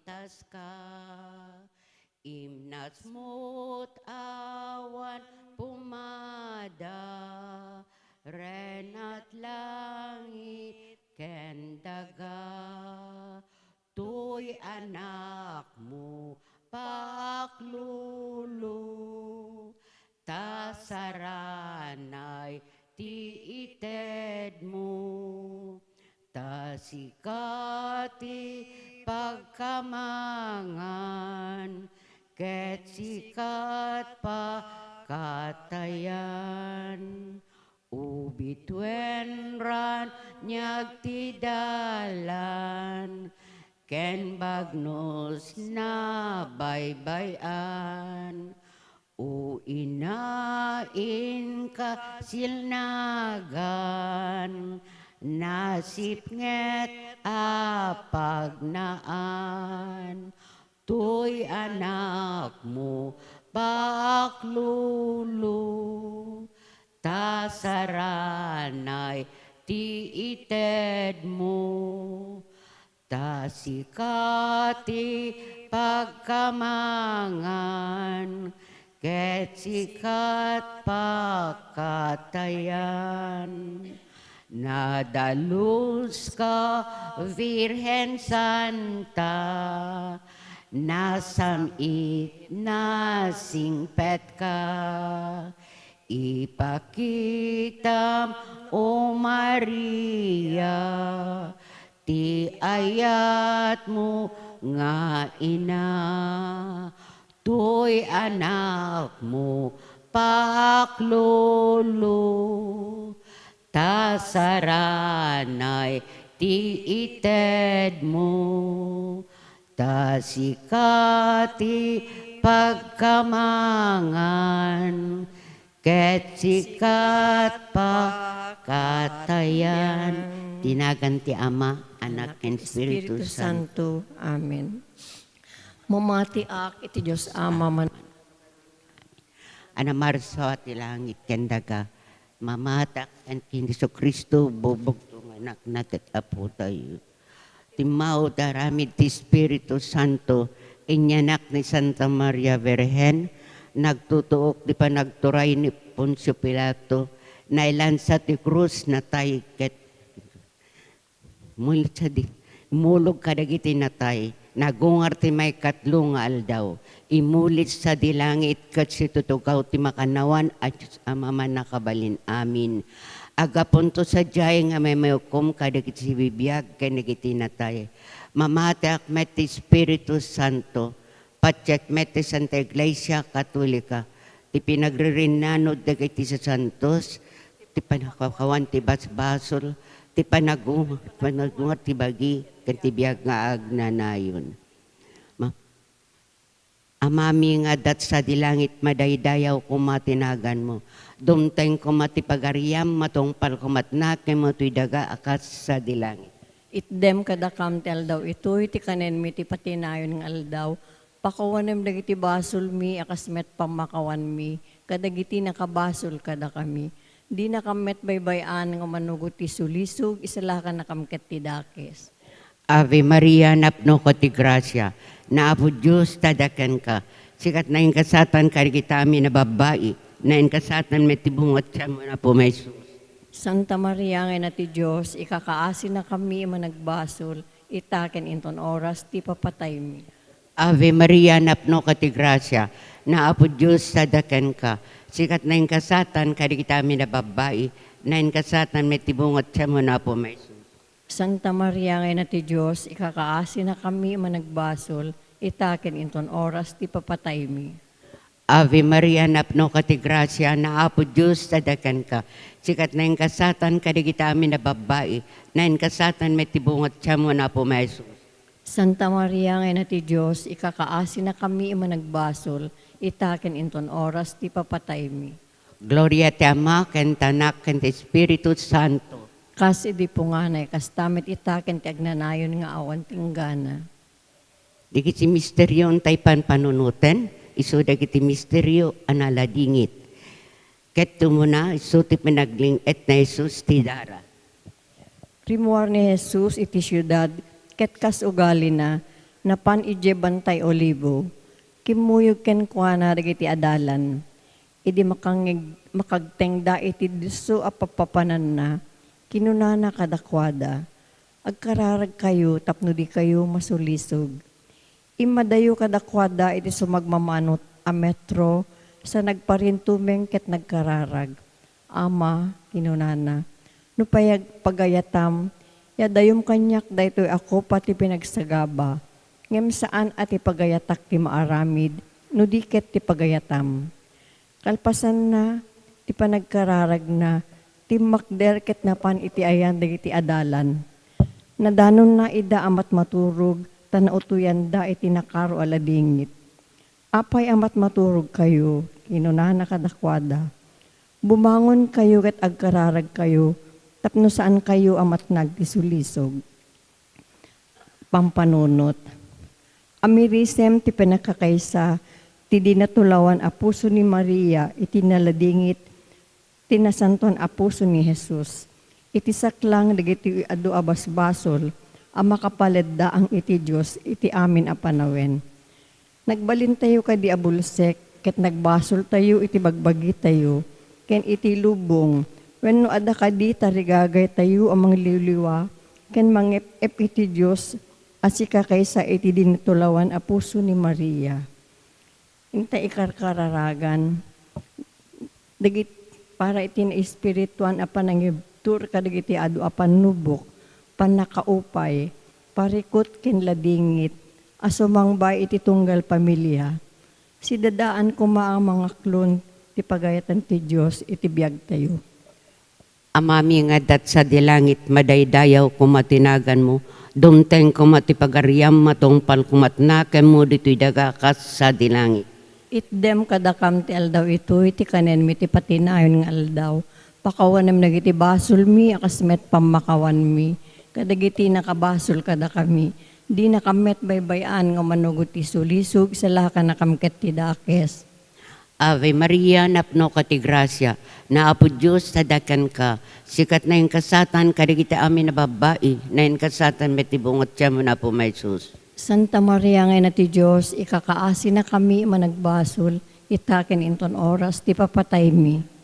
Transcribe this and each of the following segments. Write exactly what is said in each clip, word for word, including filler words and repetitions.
Taska, imnasmot awan pumada, renat langit ken daga. Toy anakmo, paaklolo, ta saranay ti itedmo. Ta sika ti pagkamangan, ket sika ti pakatayan. O bituen raniag ti dalan, ken bagnos nabaybay-an. O ina, inka silnagan, nasipnget a pagnaan. Toy anakmo, paaklolo, ta saranay ti itedmo. Ta sika ti pagkamangan, ket sika ti pakatayan. Nadaluska, Birhen Santa, nasam-it, nasingpetka. Ipakitam, O Maria, ti ayatmo nga ina. Toy anakmo, paaklolo, ta saranay ti itedmo. Ta sika ti pagkamangan, ket sika ti pakatayan. Ti nagan ti Ama, Anak, ken Espiritu Santo. Amen. Mamatiak iti Dios Ama man. A namarso ti langit ken daga, mamatiak ken Jesu-Cristo, bubugto nga Anakna ket Apotayo. Timmawda aramid ti Espiritu Santo, inyanak ni Santa Maria Birhen, nagtutuok ti panagturay ni Poncio Pilato, nailansa ti krus, natay ket Mulid sadi, immulog kadagiti natay, nagungar ti maikatlo nga aldaw. Immulid sadi langit ket situtugaw ti makannawan a Dios a Mama a Mannakabalin. Amin. Aggapunto sadiay nga maymayukom kadagiti sibibiag ken dagiti natay. Mamatiak met ti Espiritu Santo. Patiek met ti Santa Iglesia Katolika, ti pinagririnnanod dagiti sasantos, ti panagkakawan ti basbasol, ti panagu-, panagungar ti bagi, ken ti biag nga agnanayon. Ma-, Amami nga adda sadi langit, madaydayaw koma ti naganmo. Dumteng koma ti pagariam, matungpal koma ti nakemmo toy daga a kas sadi langit. Itdem kadakam ti aldaw itoy ti kanenmi ti patinayon nga aldaw. Pakawanem dagiti basolmi a kas met pammakawanmi kadagiti nakabasol kadakami. Dinakam met baybay-an nga umanugot ti sulisog, isalakannakam ket ti dakes. Ave Maria, napnoka ti grasia, ni Apo Dios adda kenka. Sika ti naingasatan kadagiti amin a babbai, naingasatan met ti bunga ti tianmo, Apo Jesus. Santa Maria nga Ina ti Dios, ikakaasinakami a managbasol, ita ken inton oras ti papataymi. Ave Maria, napnoka ti grasia, ni Apo Dios adda kenka. Sika ti naingasatan kadagiti amin a babbai, naingasatan met ti bunga ti tianmo, Apo Jesus. Santa Maria nga Ina ti Dios, ikakaasinakami a managbasol, ita ken inton oras ti papataymi. Ave Maria, napnoka ti grasia, ni Apo Dios adda kenka. Sika ti naingasatan kadagiti amin a babbai, naingasatan met ti bunga ti tianmo, Apo Jesus. Santa Maria nga Ina ti Dios, ikakaasinakami a managbasol, ita ken inton oras ti papataymi. Gloria ti Ama, ken ti Anak, ken ti Espiritu Santo. Kas idi punganay, kasta met ita ken ti agnanayon nga awan ti inggana. Dagiti misterio ti panpanunoten, isu dagiti misterio a naladingit. Ket umuna, isu ti pinaglingit ni Jesus ti dara. Rimmuar ni Jesus iti siudad, ket kas ugalina, Napan idiay Bantay Olivo, kimmuyog kenkuana dagiti adalan. Idi makangeg-, makagtengda iti disso a papapananna, kinunana kadakuada, "Agkararagkayo tapno dikayo masulisog." Immadayo kadakuada iti sumagmamanot a metro sa nagparintumeng ket nagkararag. "Ama," kinunana, "no payag-, pagayatam, iadayom kaniak daytoy a kopa ti pinagsagaba, ngem saan a ti pagayatak ti maaramid, no di ket ti pagayatam." Kalpasanna, ti panagkararagna, timmakder ket napan iti ayan dagiti adalan. Nadanonna ida a matmaturog, ta nautuyanda iti nakaro a ladingit. "Apay a matmaturogkayo?" kinunana kadakuada. "Bumangonkayo ket agkararagkayo tapno saankayo a matnag ti sulisog." Pampanunot. Amirisem ti pannakakaysa ti dinatulawan a puso ni Maria iti naladingit ti nasantoan a puso ni Jesus. Iti saklang dagiti adu a basbasol a makapaleddaang iti Dios iti amin a panawen. Nagbalintayo kadi a bulsek ket nagbasoltayo iti bagbagitayo ken iti lubong, wenno adda kadi tarigagaytayo a mangliwliwa ken mangep-ep iti Dios a sikakaysa iti dinatulawan a puso ni Maria? Inta ikarkararagan, dagit-, para iti naespirituan a panangibtur kadagiti adu a pannubok, pannakaupay, parikut ken ladingit a sumangbay iti tunggal pamilia. Sidadaan koma a mangaklon ti pagayatan ti Dios iti biagtayo. Amami nga adda sadi langit, madaydayaw koma ti naganmo, dumteng koma ti pagariam, matungpal koma ti nakemmo ditoy daga kas sadi langit. Itdem kadakam ti aldaw itoy ti kanenmi ti patinayon nga aldaw. Pakawanem dagiti basolmi a kas met pammakawanmi kadagiti nakabasol kadakami. Dinakam met baybay-an nga umanugot ti sulisog, salakanakam ket ti dakes. Ave Maria, napnoka ti grasia, ni Apo Dios sadakanka. Sika ti nainkasaatan kadagiti amin a babbai, nainkasaatan met ti bunga ti tianmo, ni Apo Jesus. Santa Maria nga Ina ti Dios, ikakaasinakami a managbasol, ita ken inton oras ti papataymi.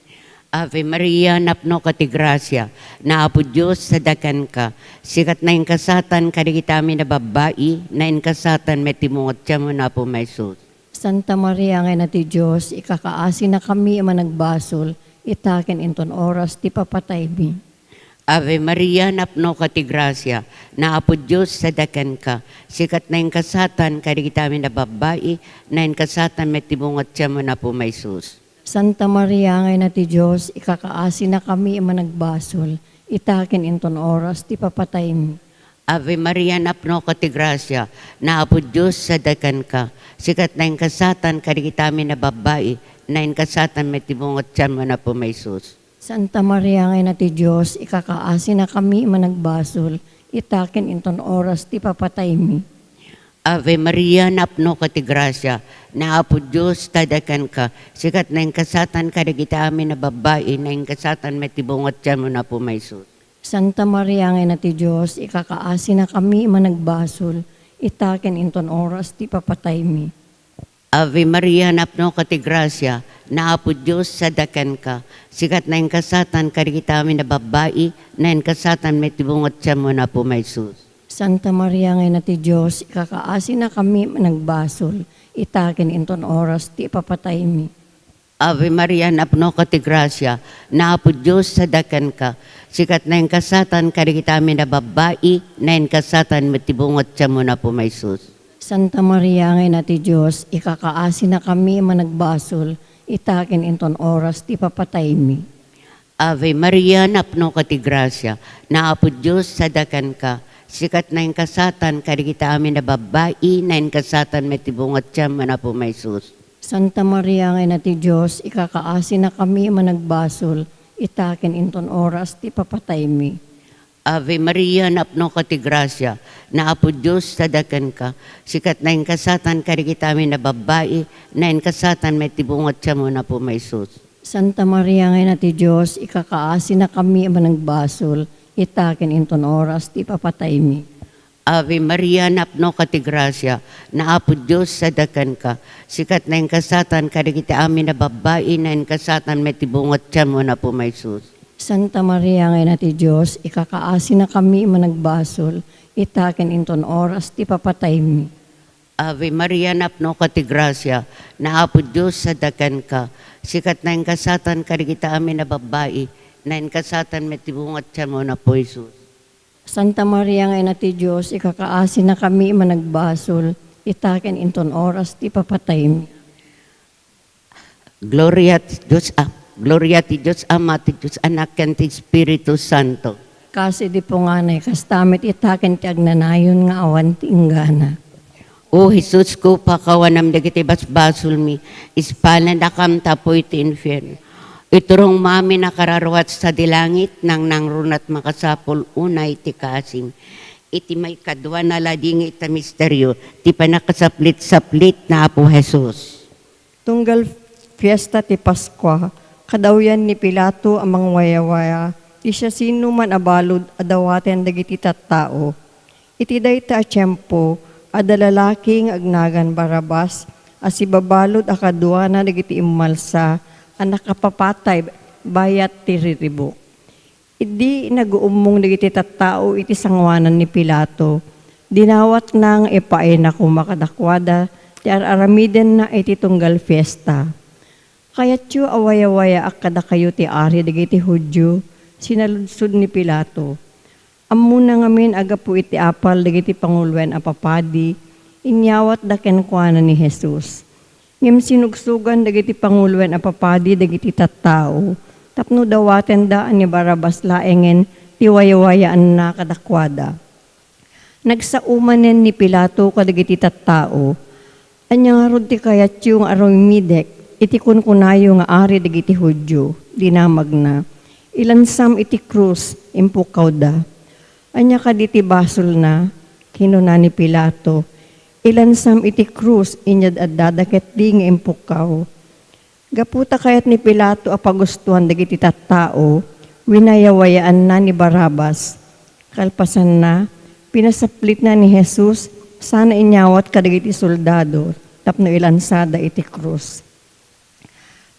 Ave Maria, napnoka ti grasia, ni Apo Dios sadakanka. Sika ti nainkasaatan kadagiti amin a babbai, nainkasaatan met ti bunga ti tianmo, ni Apo Jesus. Santa Maria nga Ina ti Dios, ikakaasinakami a managbasol, ita ken inton oras ti papataymi. Ave Maria, napnoka ti grasia, ni Apo Dios sadakanka. Sika ti nainkasaatan kadagiti amin a babbai, nainkasaatan met ti bunga ti tianmo, ni Apo Jesus. Santa Maria nga Ina ti Dios, ikakaasinakami a managbasol, ita ken inton oras ti papataymi. Ave Maria, napnoka ti grasia, ni Apo Dios sadakanka. Sika ti nainkasaatan kadagiti amin a babbai, nainkasaatan met ti bunga ti tianmo, ni Apo Jesus. Santa Maria nga Ina ti Dios, ikakaasinakami a managbasol, ita ken inton oras ti papataymi. Ave Maria, napnoka ti grasia, ni Apo Dios sadakanka. Sika ti nainkasaatan kadagiti amin a babbai, nainkasaatan met ti bunga ti tianmo, ni Apo Jesus. Santa Maria nga Ina ti Dios, ikakaasinakami a managbasol, ita ken inton oras ti papataymi. Ave Maria, napnoka ti grasia, ni Apo Dios sadakanka. Sika ti nainkasaatan kadagiti amin a babbai, nainkasaatan met ti bunga ti tianmo, ni Apo Jesus. Santa Maria nga Ina ti Dios, ikakaasinakami a managbasol, ita ken inton oras ti ipapataymi. Ave Maria, napnoka ti grasia, ni Apo Dios sadakanka. Sika ti nainkasaatan kadagiti amin a babbai, nainkasaatan met ti bunga ti tianmo, ni Apo Jesus. Santa Maria nga Ina ti Dios, ikakaasinakami a managbasol, ita ken inton oras ti papataymi. Ave Maria, napnoka ti grasia, ni Apo Dios sadakanka. Sika ti nainkasaatan kadagiti amin a babbai, nainkasaatan met ti bunga ti tianmo, ni Apo Jesus. Santa Maria nga Ina ti Dios, ikakaasinakami a managbasol, ita ken inton oras ti papataymi. Ave Maria, napnoka ti grasia, ni Apo Dios sadakanka. Sika ti nainkasaatan kadagiti amin a babbai, nainkasaatan met ti bunga ti tianmo, ni Apo Jesus. Santa Maria nga Ina ti Dios, ikakaasinakami a managbasol, ita ken inton oras ti papataymi. Ave Maria, napnoka ti grasia, ni Apo Dios adda kenka. Sika ti naingasatan kadagiti amin a babbai, naingasatan met ti bunga ti tianmo, ni Apo Jesus. Santa Maria nga Ina ti Dios, ikakaasinakami a managbasol, ita ken inton oras ti papataymi. Ave Maria, napnoka ti grasia, ni Apo Dios adda kenka. Sika ti naingasatan kadagiti amin a babbai, naingasatan met ti bunga ti tianmo, ni Apo Jesus. Santa Maria nga Ina ti Dios, ikakaasinakami a managbasol, ita ken inton oras ti papataymi. Gloria ti Dios, ah, Gloria ti Dios Ama, ti Dios Anak, ken ti Espiritu Santo. Kas idi punganay, kasta met ita ken ti agnanayon nga awan ti inggana. O Jesusko, pakawanam dagiti basbasolmi, ispalanakam ta apuy ti infierno. Iturongmo amin a kararua ti sadi langit, nangnangruna ti makasapul unay ti kaasing. Iti maikadua a ladingit a misterio, ti pannakasaplitsaplit ni Apo Jesus. Tunggal fiesta ti Paskua, kadawyan ni Pilato a mangwayawaya ti siasinoman a balud a dawaten dagiti tattao. Iti dayta a tiempo, adda lalaki nga agnagan Barrabas a sibabalud a kaduana dagiti immalsa a nakapapatay bayat ti riribuk. Idi naguummong dagiti tattao iti sangoanan ni Pilato, dinawatna nga ipaayna koma kadakuada ti ar-aramidenna iti tunggal fiesta. Kayatyo a wayawayaak kadakayo ti ari dagiti Judio, sinaludsod ni Pilato. Ammona ngamin a gapu iti apal dagiti panguloen a papadi, inyawatda kenkuana ni Jesus. Ngem sinugsogan dagiti panguloen a papadi dagiti tattao tapno dawatenda a ni Barrabas laengen ti wayawayaanna kadakuada. Nagsao manen ni Pilato kadagiti tattao, "Ania ngarud ti kayatyo nga aramidek iti kunkunayo nga ari dagiti Judio?" Dinamagna, "Ilansam iti krus," impukkawda. "Ania kadi ti basolna?" kinuna ni Pilato. "Ilansam iti krus, inyad-addada ketdi nga impukkaw." Gapu ta kayat ni Pilato a pagustoan dagiti tattao, winayawayaanna ni Barrabas. Kalpasanna, pinasaplitna ni Jesus sana inyawat kadagiti soldado tapno ilansada iti krus.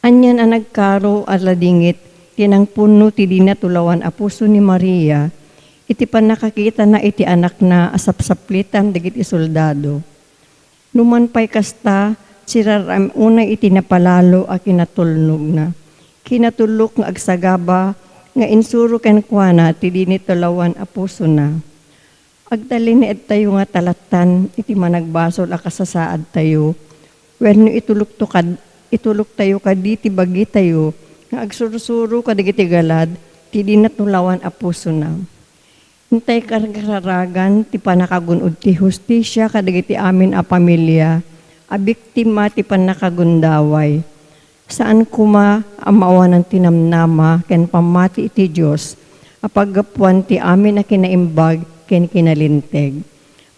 Anian a nagkaro a ladingit ti nangpunno ti di natulawan a puso ni Maria iti pannakakitana iti anakna a sapsaplitan dagiti soldado. Numan pay kasta, siraram unay iti napalalo a kinatulnogna. Kinatulok nga agsagaba nga insuro kenkuana ti di natulawan a pusona. Agtalinaedtayo ngata lattan iti managbasol a kasasaadtayo, wenno itulokto kad-, ituloktayo kadi ti bagitayo nga agsursuro kadagiti galad ti di natulawan a pusona. Intay karkararagan ti pannakagun-od ti hustisia kadagiti amin a pamilia a biktima ti pannakagundaway. Saan koma a maawanan ti namnama ken pammati iti Dios a paggapuan ti amin a kinaimbag ken kinalinteg.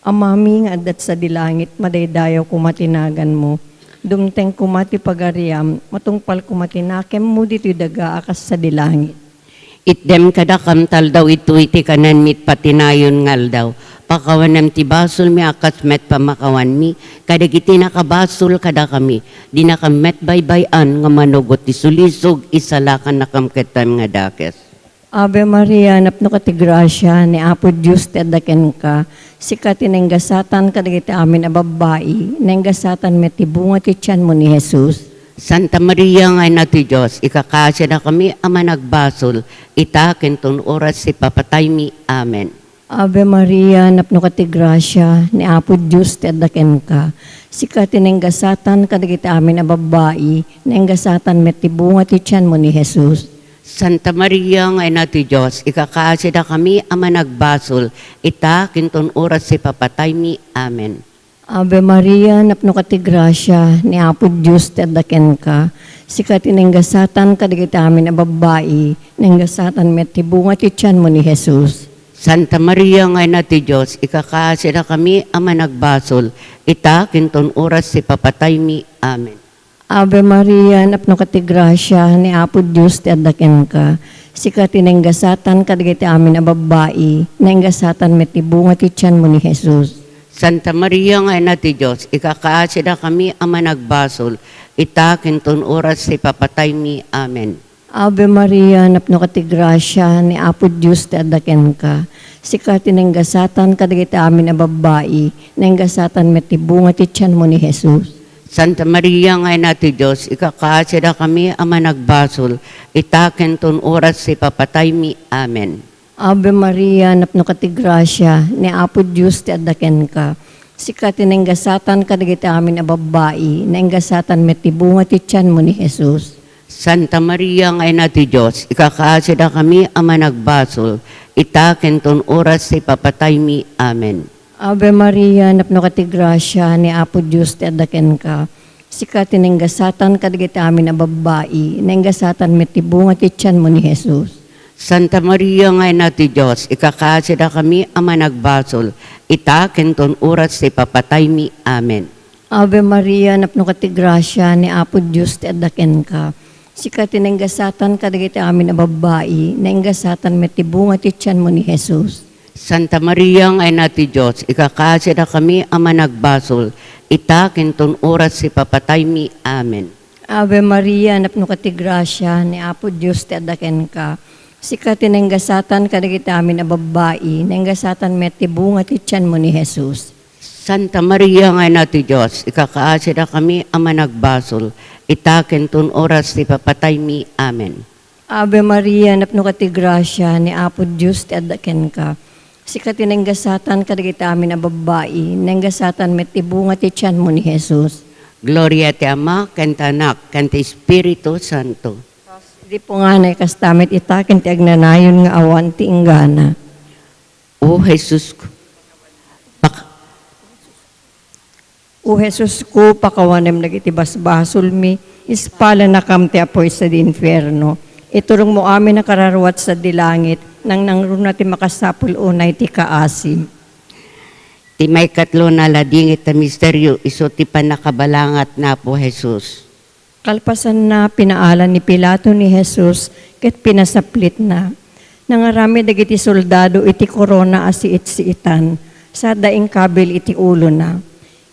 Amami nga adda sadi langit, madaydayaw koma ti naganmo. Dumteng koma ti pagariam, matungpal koma ti nakemmo ditoy daga a kas sadi langit. Itdem kadakam ti aldaw itoy ti kanenmi iti patinayon nga aldaw. Pakawanam ti basolmi a kas met pamakawanmi kadagiti nakabasol kadakami. Dinakam met baybay-an nga manugot ti sulisog, isalakannakam ket ti amin nga dakes. Ave Maria, napnoka ti grasia, ni Apo Dios ti adda kenka. Sika ti naingasatan kadagiti amin a babbai, naingasatan met ti bunga ti tianmo ni Jesus. Santa Maria nga Ina ti Dios, ikakaasinakami a managbasol, ita ken ton oras ti papataymi. Amen. Ave Maria, napnoka ti grasia, ni Apo Dios ti adda kenka. Sika ti naingasatan kadagiti amin a babbai, naingasatan met ti bunga ti tianmo ni Jesus. Santa Maria nga Ina ti Dios, ikakaasinakami a managbasol, ita ken ton oras ti papataymi. Amen. Ave Maria, napnoka ti grasia, ni Apo Dios ti adda kenka. Sika ti naingasatan kadagiti amin a babbai, naingasatan met ti bunga ti tianmo ni Jesus. Santa Maria nga Ina ti Dios, ikakaasinakami a managbasol, ita ken ton oras ti papataymi. Amen. Ave Maria, napnoka ti grasia, ni Apo Dios ti adda kenka. Sika ti nainggasatan kadagiti amin a babbai, nainggasatan met ti bunga ti tianmo ni Jesus. Santa Maria nga Ina ti Dios, ikakaasidakami a managbasol, ita ken ton oras ti papataymi. Amen. Ave Maria, napnoka ti grasia, ni Apo Dios ti adda kenka. Sika ti nainggasatan kadagiti amin a babbai, nainggasatan met ti bunga ti tianmo ni Jesus. Santa Maria nga Ina ti Dios, ikakaasidakami a managbasol, ita ken ton oras ti papataymi. Amen. Ave Maria, napnoka ti grasia, ni Apo Dios ti adda kenka. Sika ti nainggasatan kadagiti amin a babbai, nainggasatan met ti bunga ti tianmo ni Jesus. Santa Maria nga Ina ti Dios, ikakaasidakami a managbasol, ita ken ton oras ti papataymi. Amen. Ave Maria, napnoka ti grasia, ni Apo Dios ti adda kenka. Sika ti nainggasatan kadagiti amin a babbai, nainggasatan met ti bunga ti tianmo ni Jesus. Santa Maria nga Ina ti Dios, ikakaasidakami a managbasol, ita ken ton oras ti papataymi. Amen. Ave Maria, napnoka ti grasia, ni Apo Dios ti adda kenka. Sika ti nainggasatan kadagiti amin a babbai, nainggasatan met ti bunga ti tianmo ni Jesus. Santa Maria nga Ina ti Dios, ikakaasidakami a managbasol, ita ken ton oras ti papataymi. Amen. Ave Maria, napnoka ti grasia, ni Apo Dios ti adda kenka. Sika ti nainggasatan kadagiti amin a babbai, nainggasatan met ti bunga ti tianmo ni Jesus. Santa Maria nga Ina ti Dios, ikakaasidakami a managbasol, ita ken ton oras ti papataymi. Amen. Ave Maria, napnoka ti grasia, ni Apo Dios ti adda kenka. Sika ti nainggasatan kadagiti amin a babbai, nainggasatan met ti bunga ti tianmo ni Jesus. Gloria ti Ama, ken ti Anak, ken ti Espiritu Santo. Idi punganay, kasta met ita ken ti agnanayon nga awan ti inggana. O Jesus, pak- O Jesusko, pakawanem dagiti basbasolmi, ispalanakam ti apuy sadi infierno. Iturongmo amin a kararuat sadi langit, nangnangruna ti makasapul unay ti kaasi. Ti maikatlo nga ladingit a misterio, isu ti pannakabalangat ni Apo Jesus. Kalpasanna, pinaalan ni Pilato ni Jesus ket pinasaplitna. Nangaramid dagiti soldado iti korona a siit-siitan, sada inkabil iti ulona.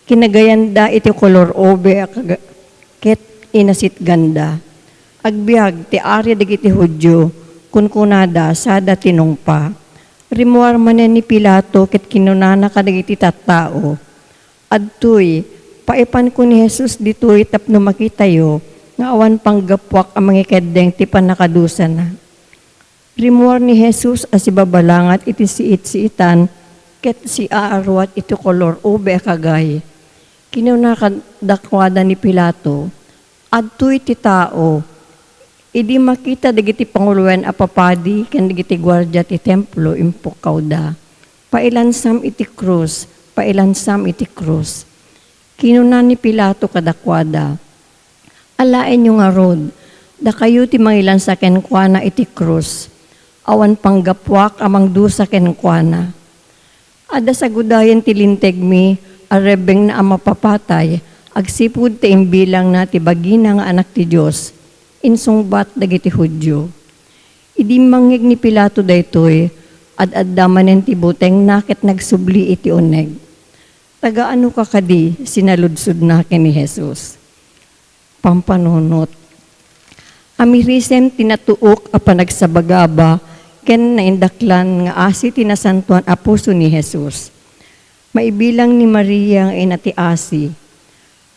Kinagayanda iti kolor ube a kaga-, ket inasitganda. "Agbiag ti Ari dagiti Judio," kunkunada sada tinungpa. Rimmuar manen ni Pilato ket kinunana kadagiti tattao, "Adtoy, paipanko ni Jesus ditoy tapno makitayo nga awan panggapuak a mangikeddeng ti pannakadusana." Rimmuar ni Jesus a sibabalangat iti siit-siitan ket siaaruat iti kolor ube a kagay. Kinuna kadakuada ni Pilato, "Adtoy ti tao." Idi makita dagiti panguloen a papadi ken dagiti guardia ti Templo, impukkawda, "Pailansam iti krus! Pailansam iti krus!" Kinuna ni Pilato kadakuada, "Alaenyo ngarud, dakayo ti mangilansa kenkuana iti krus. Awan panggapuak a mangdusa kenkuana." "Adda sagudayen ti lintegmi a rebbengna a mapapatay agsipud ta imbilangna ti bagina nga Anak ti Dios," insungbat dagiti Judio. Idi immangngeg ni Pilato daytoy, ad-adda manen ti butengna ket nagsubli iti uneg. "Taga-anoka kadi?" sinaludsodna ken ni Jesus. Pampanunot. Amirisem ti natuok a panagsabagaba ken naindaklan nga asi ti nasantoan a puso ni Jesus. Maibilang ni Maria nga ina ti asi.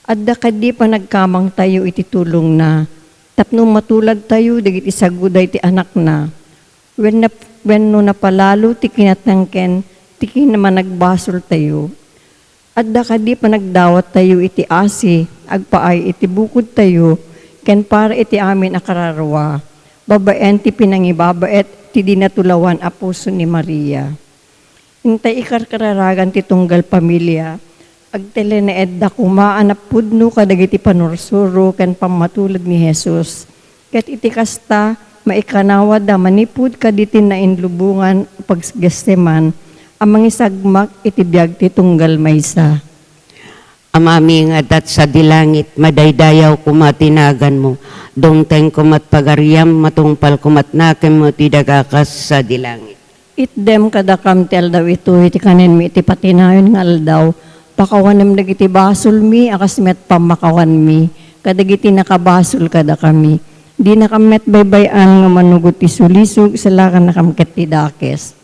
Adda kadi panagkamangtayo iti tulongna tapno matuladtayo dagiti saguday ti anakna? Wen nap-, wenno napalalo ti kinatnangken ti kinammanagbasoltayo? Adda kadi panagdawattayo iti asi agpaay iti bukodtayo ken para iti amin a kararua, babaen ti pinangibabaet ti di natulawan a puso ni Maria? Intay ikarkararagan ti tunggal pamilia, agtelenaedda koma a napudno kadagiti panursuro ken pammatuled ni Jesus. Ket iti kasta, maikanawadda manipud kaditi nainlubongan a paggetseman a mangisagmak iti biag ti tunggal maysa. Amami nga adda sadi langit, madaydayaw koma ti naganmo. Dumteng komat pagariam, matungpal komat nakemmo ti daga kas sadi langit. Itdem kadakam ti aldaw itoy ti kanenmi iti patinayon nga aldaw. Pakawanem dagiti basolmi a kas met pammakawanmi kadagiti nakabasol kadakami. Dinakam met baybay-an nga manugod ti sulisog, salakannakam ket ti dakes.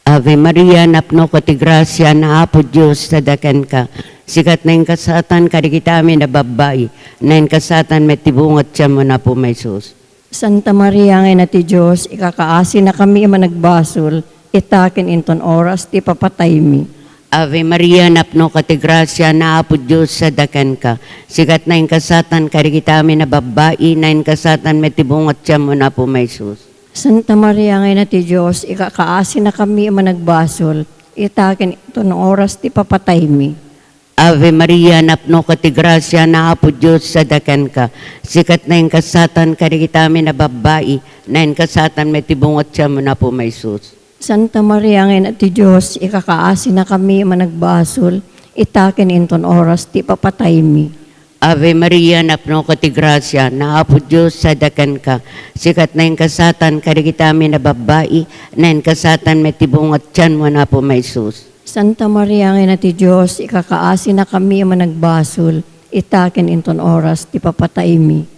Ave Maria, napnoka ti grasia, ni Apo Dios adda kenka. Sika ti nainkasaatan kadagiti amin a babbai, nainkasaatan met ti bunga ti tianmo, ni Apo Jesus. Santa Maria nga Ina ti Dios, ikakaasinakami a managbasol, ita ken inton oras ti ipapataymi. Ave Maria, napnoka ti grasia, ni Apo Dios adda kenka. Sika ti nainkasaatan kadagiti amin a babbai, nainkasaatan met ti bunga ti tianmo, ni Apo Jesus. Santa Maria nga Ina ti Dios, ikakaasinakami a managbasol, ita ken inton oras ti ipapataymi. Ave Maria, napnoka ti grasia, ni Apo Dios adda kenka. Sika ti nainkasaatan kadagiti amin a babbai, nainkasaatan met ti bunga ti tianmo, ni Apo Jesus. Santa Maria nga Ina ti Dios, ikakaasinakami a managbasol, ita ken inton oras ti ipapataymi. Ave Maria, napnoka ti grasia, ni Apo Dios adda kenka. Sika ti nainkasaatan kadagiti amin a babbai, nainkasaatan met ti bunga ti tianmo, ni Apo Jesus. Santa Maria nga Ina ti Dios, ikakaasinakami a managbasol, ita ken inton oras ti ipapataymi.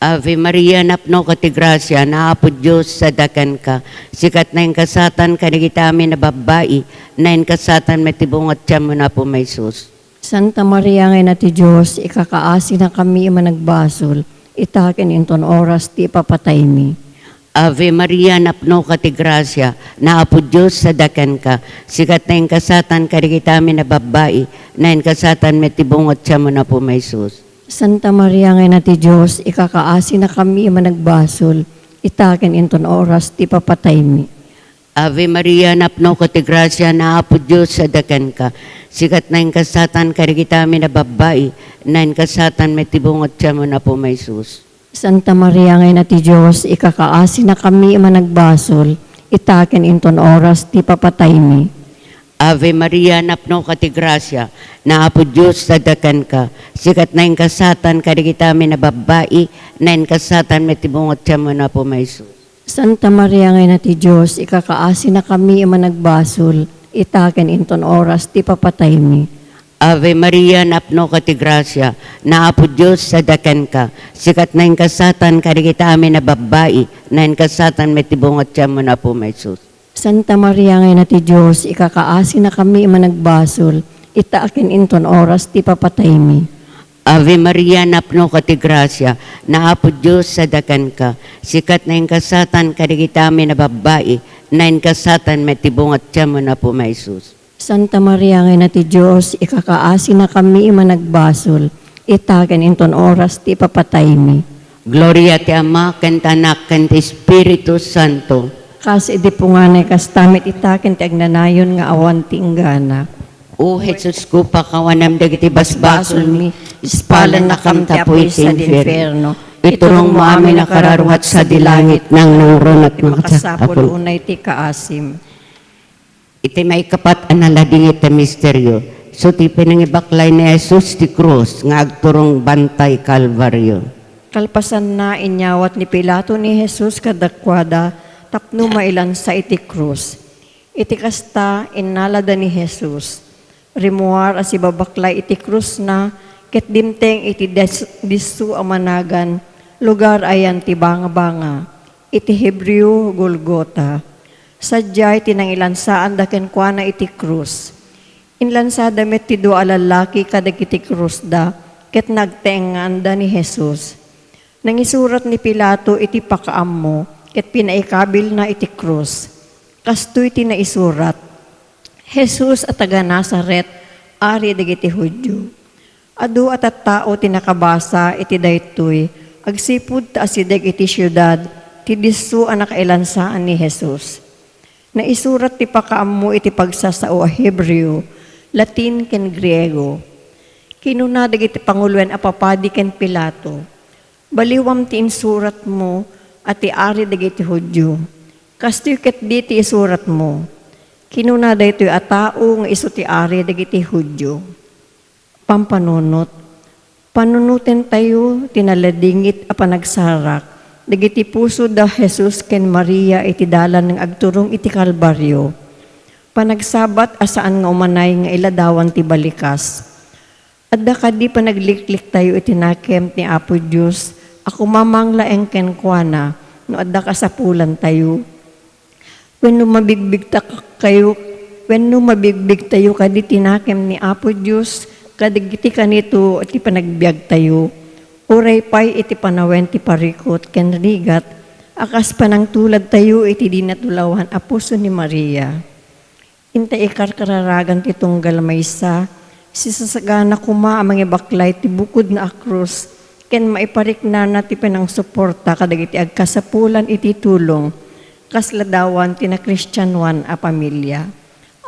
Ave Maria, napnoka ti grasia, ni Apo Dios adda kenka. Sika ti nainkasaatan kadagiti amin a babbai, nainkasaatan met ti bunga ti tianmo, ni Apo Jesus. Santa Maria nga Ina ti Dios, ikakaasinakami a managbasol, ita ken inton oras ti ipapataymi. Ave Maria, napnoka ti grasia, ni Apo Dios adda kenka. Sika ti nainkasaatan kadagiti amin a babbai, nainkasaatan met ti bunga ti tianmo, ni Apo Jesus. Santa Maria nga Ina ti Dios, ikakaasinakami a managbasol, ita ken inton oras ti ipapataymi. Ave Maria, napnoka ti grasia, ni Apo Dios adda kenka. Sika ti nainkasaatan kadagiti amin a babbai, nainkasaatan met ti bunga ti tianmo, ni Apo Jesus. Santa Maria nga Ina ti Dios, ikakaasinakami a managbasol, ita ken inton oras ti ipapataymi. Ave Maria, napnoka ti grasia, ni Apo Dios adda kenka. Sika ti nainkasaatan kadagiti amin a babbai, nainkasaatan met ti bunga ti tianmo, ni Apo Jesus. Santa Maria nga Ina ti Dios, ikakaasinakami a managbasol, ita ken inton oras ti ipapataymi. Ave Maria, napnoka ti grasia, ni Apo Dios adda kenka. Sika ti nainkasaatan kadagiti amin a babbai, nainkasaatan met ti bunga ti tianmo, ni Apo Jesus. Santa Maria nga Ina ti Dios, ikakaasinakami a managbasol, ita ken inton oras ti ipapataymi. Ave Maria, napnoka ti grasia, ni Apo Dios adda kenka. Sika ti nainkasaatan kadagiti amin a babbai, nainkasaatan met ti bunga ti tianmo, ni Apo Jesus. Santa Maria nga Ina ti Dios, ikakaasinakami a managbasol, ita ken inton oras ti ipapataymi. Gloria ti Ama, ken ti Anak, ken ti Espiritu Santo. Kas idi punganay, kasta met ita ken ti agnanayon nga awan ti inggana. O Jesusko, pakawanem dagiti basbasolmi, ispalennakam ti apuy ti infierno. Iturongmo amin a kararua ti sadi langit, nangnangruna ti makasapul unay ti kaasim. Iti maikapat a naladingit a misterio, isu ti pinangibaklay ni Jesus ti krus nga agturong bantay Kalbario. Kalpasanna, inyawat ni Pilato ni Jesus kadakuada tapno mailansa iti krus. Iti kasta, innalada ni Jesus. Rimmuar a sibabaklay iti krusna ket dimteng iti dis-, disso a managan, lugar a yan ti Bangabanga. Iti Hebreo, Golgota. Sadiay ti nangilansaanda kenkuana iti krus. Inlansada met ti dua a lallaki kadagiti krusda ket nagteengngaanda ni Jesus. Nangisurat ni Pilato iti pakaammo ket pinaikabilna iti krus. Kastoy ti naisurat, "Jesus a taga Nazaret, Ari dagiti Judio." Adu a tattao ti nakabasa iti daytoy agsipud ta asideg iti siudad ti disso a nakaillansa ni Jesus. Naisurat ti pakaammo iti pagsasao a Hebreo, Latin, ken Griego. Kinuna dagiti panguloen a papadi ken Pilato, "Baliwam ti insuratmo a ti Ari dagiti Judio. Kastoy ketdi ti isuratmo." Kinuna daytoy a tao nga isu ti Ari dagiti Judio. Pampanunot. Panunotentayo ti naladingit a panagsarak dagiti puso da Jesus ken Maria iti dalan nga agturong iti Kalbario. Panagsabat a saan nga umanay nga iladawan ti balikas. Adda kadi panaglikliktayo iti nakem ni Apo Dios a kumamanglaeng kenkuana no adda kasapulantayo? Wenno mabigbigta kayo, wenno mabigbigtayo kadi ti nakem ni Apo Dios kadagiti kanito ti panagbiagtayo, uray pay iti panawen ti parikut ken rigat a kas panangtuladtayo iti di natulawan a puso ni Maria. Inta ikarkararagan ti tunggal maysa, sisasagana koma a mangibaklay ti bukodna a krus ken maipariknana ti panangsuporta kadagiti agkasapulan iti tulong kas ladawan ti nakristianoan a pamilia.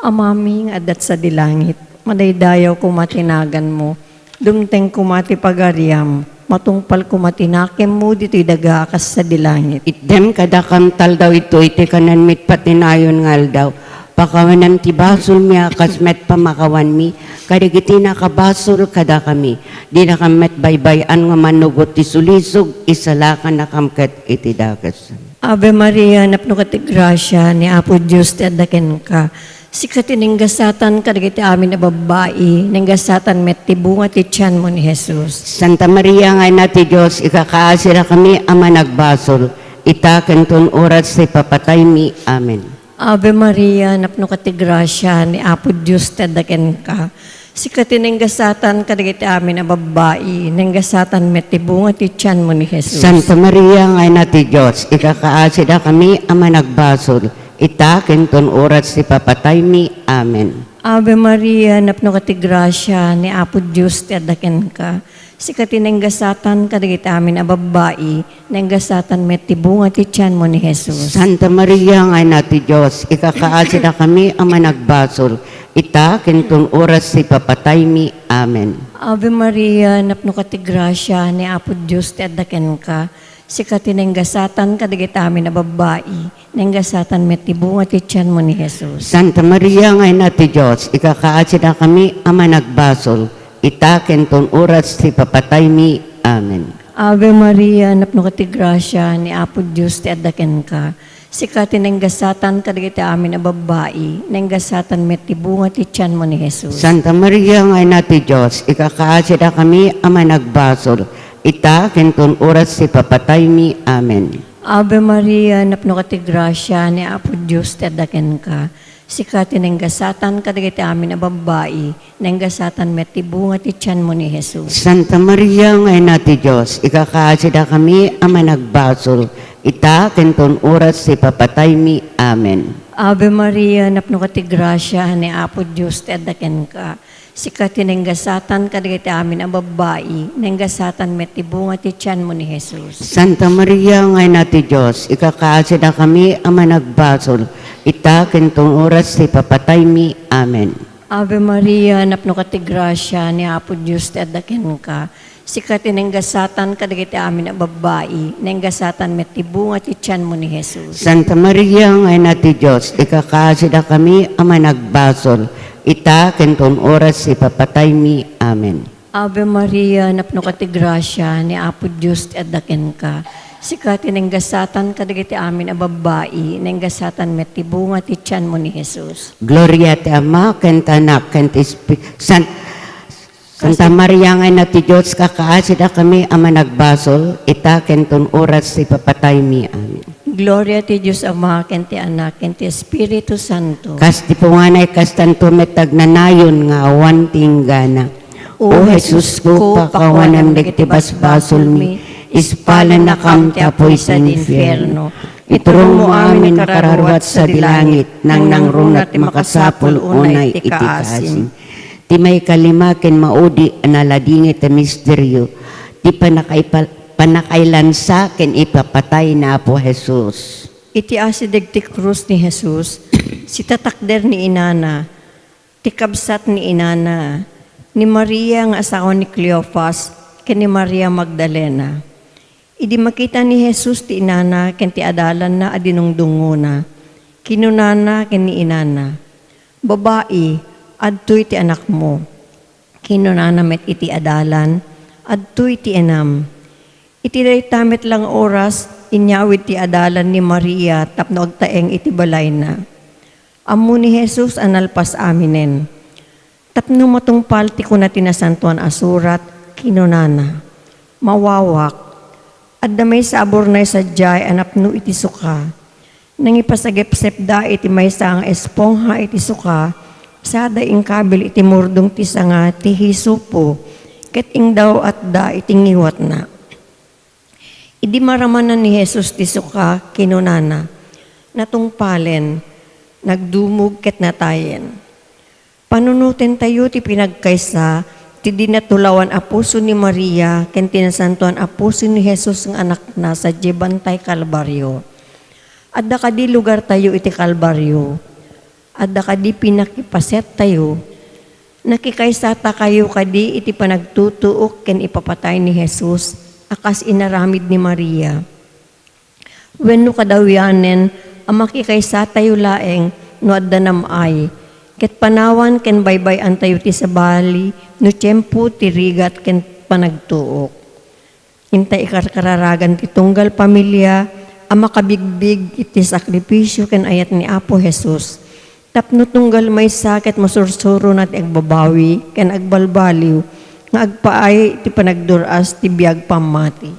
Amami nga adda sadi langit, madaydayaw koma ti naganmo, dumteng koma ti pagariam, matungpal koma ti nakemmo ditoy daga a kas sadi langit. Itdem kadakam taldaw ito iti kanen mi iti patinayon nga aldaw. Pakawanem ti basolmi a kas met pamakawanmi kadagiti nakabasol kadakami. Dinakam met baybay-an nga manugot ti sulisog, isalakanakam ket iti dakes. Ave Maria, napnoka ti grasia, ni Apo Dios ti adda kenka. Sika ti nanggasatan kadagiti amin a babbai, nanggasatan met ti bunga ti tianmo ni Jesus. Santa Maria nga Ina ti Dios, ikakaasidakami a managbasol, ita ken ton oras ti papataymi. Amen. Ave Maria, napnoka ti grasia, ni Apo Dios ti adda kenka. Sika ti nanggasatan kadagiti amin a babbai, nanggasatan met ti bunga ti tianmo ni Jesus. Santa Maria nga Ina ti Dios, ikakaasidakami a managbasol, ita ken ton oras ti papataymi. Amen. Ave Maria, napnoka ti grasia, ni Apo Dios ti adda kenka. Sika ti nanggasatan kadagiti amin a babbai, nanggasatan met ti bunga ti tianmo ni Jesus. Santa Maria nga Ina ti Dios, ikakaasidakami a managbasol, ita ken ton oras ti papataymi. Amen. Ave Maria, napnoka ti grasia, ni Apo Dios ti adda kenka. Sika ti nanggasatan kadagiti amin a babbai, nanggasatan met ti bunga ti tianmo ni Jesus. Santa Maria nga Ina ti Dios, ikakaasidakami a managbasol, ita ken ton oras ti papataymi. Amen. Ave Maria, napnoka ti grasia, ni Apo Dios ti adda kenka. Sika ti nanggasatan kadagiti amin a babbai, nanggasatan met ti bunga ti tianmo ni Jesus. Santa Maria nga Ina ti Dios, ikakaasidakami a managbasol, ita ken ton oras ti papataymi. Amen. Ave Maria, napnoka ti grasia, ni Apo Dios ti adda kenka. Sika ti nanggasatan kadagiti amin a babbai, nanggasatan met ti bunga ti tianmo ni Jesus. Santa Maria nga Ina ti Dios, ikakaasidakami a managbasol, ita ken ton oras ti papataymi. Amen. Ave Maria, napnoka ti grasia, ni Apo Dios ti adda kenka. Sika ti nanggasatan kadagiti amin a babbai, nanggasatan met ti bunga ti tianmo ni Jesus. Santa Maria nga Ina ti Dios, ikakaasidakami a managbasol, ita ken ton oras ti papataymi. Amen. Ave Maria, napnoka ti grasia, ni Apo Dios ti adda kenka. Sika ti nanggasatan kadagiti amin a babbai, nanggasatan met ti bunga ti tianmo ni Jesus. Santa Maria nga Ina ti Dios, ikakaasidakami a managbasol, ita ken ton oras ti papataymi. Amen. Ave Maria, napnoka ti grasia, ni Apo Dios ti adda kenka. Sika ti nanggasatan kadagiti amin a babbai, nanggasatan met ti bunga ti tianmo ni Jesus. Gloria ti Ama, ken ti Anak, ken ti Espi-, San-, Santa Maria nga Ina ti Dios, kakaasidakami a managbasol, ita ken ton oras ti papataymi. Amen. Gloria ti Dios Ama, ken ti Anak, ken ti Espiritu Santo. Kas ti punganay, kastanto met ti agnanayon nga awan ti inggana. O Jesusko, pakawanem dagiti basbasolmi, ispalannakam ti apuy ti infierno. Iturongmo amin a nakararuat sadi langit, nangnangruna ti makasapul unay iti kaasim. Ti maikalima ken maudi a naladingit a misterio, ti panakaipa-, panakailansa ken ipapatay ni Apo Jesus. Iti asideg ti krus ni Jesus, sitatakder ni inana, ti kabsat ni inana, ni Maria nga asawa ni Cleofas, ken ni Maria Magdalena. Idi makita ni Jesus ti inana ken ti adalanna a dinungdungngona, kinunana ken ni inana, "Babai, adtoy ti anakmo." Kinunana met iti adalan, "Adtoy ti inam." Iti dayta met la nga oras, inyawid ti adalan ni Maria tapno agtaeng iti balayna. Ammo ni Jesus a nalpas aminen. Tapno matungpal ti kuna ti Nasantoan a Surat, kinunana, "Mawawak, adda maysa a burnay sadiay a napno iti suka." Nangipasagepsepda iti maysa nga espongha iti suka, sada inkabil iti murdong ti sanga ti hisopo, ket ingdaw-atda iti ngiwatna. Idi maramanan ni Jesus ti suka, kinunana, "Natungpalen, nagdumog ket natayen." Panunotentayo ti pinagkaysa ti di natulawan a puso ni Maria ken ti nasantoan a puso ni Jesus nga Anakna sadiay Bantay Kalbario. Adda kadi lugartayo iti Kalbario? Adda kadi pinakipasettayo? Nakikaysatakayo kadi iti panagtutuok ken ipapatay ni Jesus a kas inaramid ni Maria? Wenno kadawianen a makikaysatayo laeng no adda nam-ay, ket panawan ken baybay-antayo ti sabali no tiempo ti rigat ken panagtuok. Inta ikarkararagan ti tunggal pamilia a makabigbig iti sakrifisio ken ayat ni Apo Jesus. Tapno tunggal maysa ket masursurona ti agbabawi ken agbalbaliw nga agpaay ti panagdur-as ti biag pammati.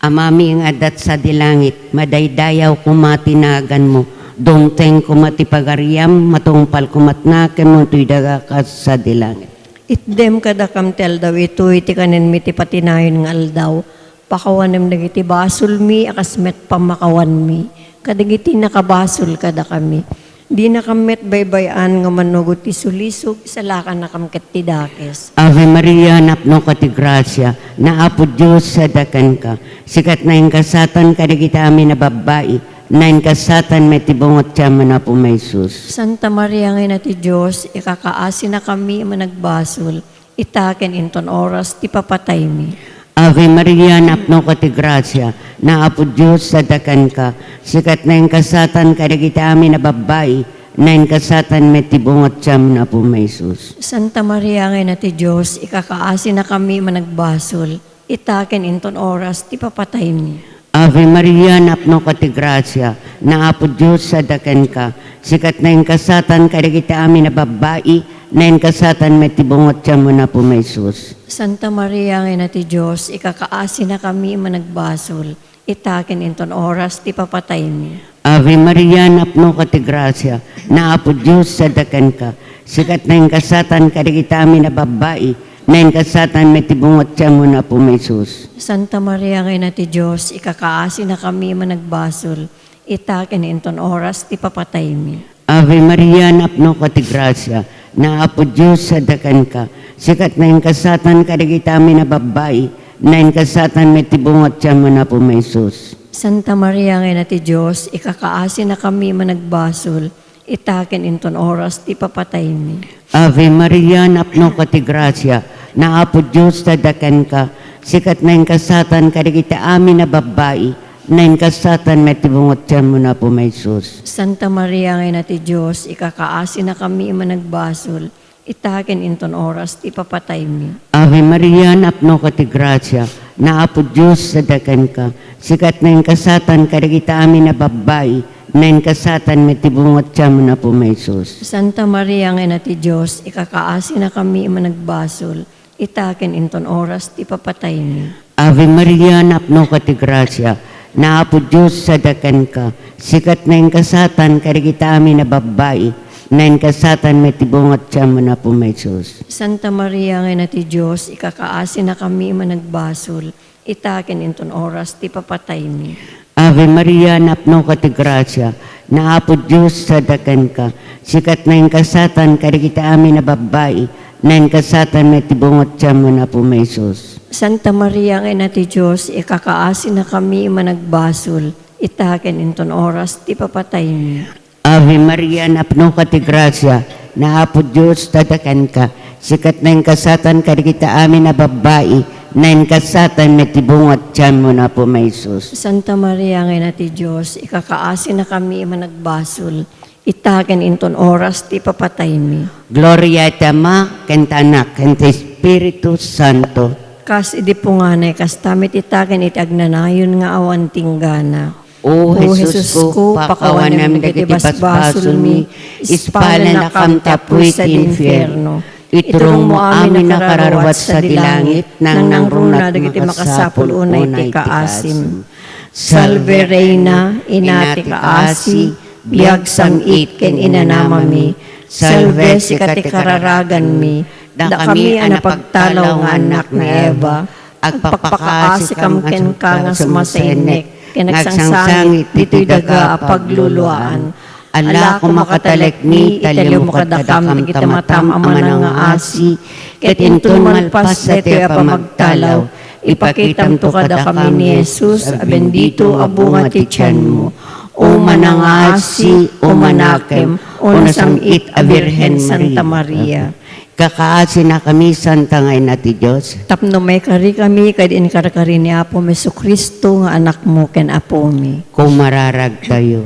Amami nga adda sadi langit, madaydayaw koma ti naganmo. Dumteng koma ti pagariam, matungpal koma ti nakemmo toy daga kas sadi langit. Itdem kadakam ti aldaw itoy ti kanenmi ti patinayon nga aldaw. Pakawanem dagiti basolmi a kas met pammakawanmi kadagiti nakabasol kadakami. Dinakam met baybay-an nga mannugot ti sulisog, salakannakam ket ti dakes. Ave Maria, napnoka ti grasia, ni Apo Dios adda kenka. Sika ti naingasatan kadagiti amin a babbai, naingasatan met ti bunga ti tianmo, Apo, ni Jesus. Santa Maria nga Ina ti Dios, ikakaasinakami a managbasol, ita ken inton oras ti papataymi. Ave Maria, napnoka ti grasia, ni Apo Dios adda kenka. Sika ti naingasatan kadagiti amin a babbai, naingasatan met ti bunga ti tianmo, Apo, ni Jesus. Santa Maria nga Ina ti Dios, ikakaasinakami a managbasol, ita ken inton oras ti papataymi. Ave Maria, napnoka ti grasia, ni Apo Dios adda kenka. Sika ti naingasatan kadagiti amin a babbai, naingasatan met ti bunga ti tianmo, Apo, ni Jesus. Santa Maria nga Ina ti Dios, ikakaasinakami a managbasol, ita ken inton oras ti papataymi. Ave Maria, napnoka ti grasia, ni Apo Dios adda kenka. Sika ti naingasatan kadagiti amin a babbai, naingasatan met ti bunga ti tianmo, Apo, ni Jesus. Santa Maria nga Ina ti Dios, ikakaasinakami a managbasol, ita ken inton oras ti papataymi. Ave Maria, napnoka ti grasia, ni Apo Dios adda kenka. Sika ti naingasatan kadagiti amin a babbai, naingasatan met ti bunga ti tianmo, Apo, ni Jesus. Santa Maria nga Ina ti Dios, ikakaasinakami a managbasol, ita ken inton oras ti papataymi. Ave Maria, napnoka ti grasia, ni Apo Dios adda kenka. Sika ti naingasatan kadagiti amin a babbai, naingasatan met ti bunga ti tianmo, Apo, ni Jesus. Santa Maria nga Ina ti Dios, ikakaasinakami a managbasol, ita ken inton oras ti papataymi. Ave Maria, napnoka ti grasia, ni Apo Dios adda kenka. Sika ti naingasatan kadagiti amin a babbai, naingasatan met ti bunga ti tianmo, Apo, ni Jesus. Santa Maria nga Ina ti Dios, ikakaasinakami a managbasol, ita ken inton oras ti papataymi. Ave Maria, napnoka ti grasia, ni Apo Dios adda kenka. Sika ti naingasatan kadagiti amin a babbai, naingasatan met ti bunga ti tianmo, Apo, ni Jesus. Santa Maria nga Ina ti Dios, ikakaasinakami a managbasol, ita ken inton oras ti papataymi. Ave Maria, napnoka ti grasia, ni Apo Dios adda kenka. Sika ti naingasatan kadagiti amin a babbai, naingasatan met ti bunga ti tianmo, Apo, ni Jesus. Santa Maria nga Ina ti Dios, ikakaasinakami a managbasol, ita ken inton oras ti papataymi. Ave Maria, napnoka ti grasia, ni Apo Dios adda kenka. Sika ti naingasatan kadagiti amin a babbai, naingasatan met ti bunga ti tianmo, Apo, ni Jesus. Santa Maria nga Ina ti Dios, ikakaasinakami a managbasol, Ita ken inton oras ti ipapataymi. Gloria iti Ama, ken ti Anak, ken ti Espiritu Santo. Kas idi punganay, kasta met ita ken iti agnanayon nga awan tinggana. O O Jesusko, Jesusko, pakawanem dagiti basbasolmi, ispalennakam ti apuy sadi infierno. Iturongmo amin a kararua sadi langit, nangnangruna dagiti makasapul unay ti kaasim. Salve Reina, Ina ti kaasi, biag, sam-it, ken inanamami. Salve, sika ti kararaganmi. Dakami a napagtalaw nga annak ni Eva, agpakpakaasikam kenka nga sumasennek, ken agsangsangit ditoy daga a pagluluaan. Ala, koma katalekmi, italiwmo kadakam dagiti matam a manangngaasi, ket inton malpas daytoy a pamagtalaw, ipakitamto kadakami ni Jesus a bendito a bunga ti tianmo. O manangngaasi, o manakem, o nasam-it a Birhen Santa Maria. Kakaasinakami, Santa nga Ina ti Dios. Tapno maikarikami ket inkarkari ni Apo Jesu-Cristo nga Anakmo ken Apomi. Kumararagtayo.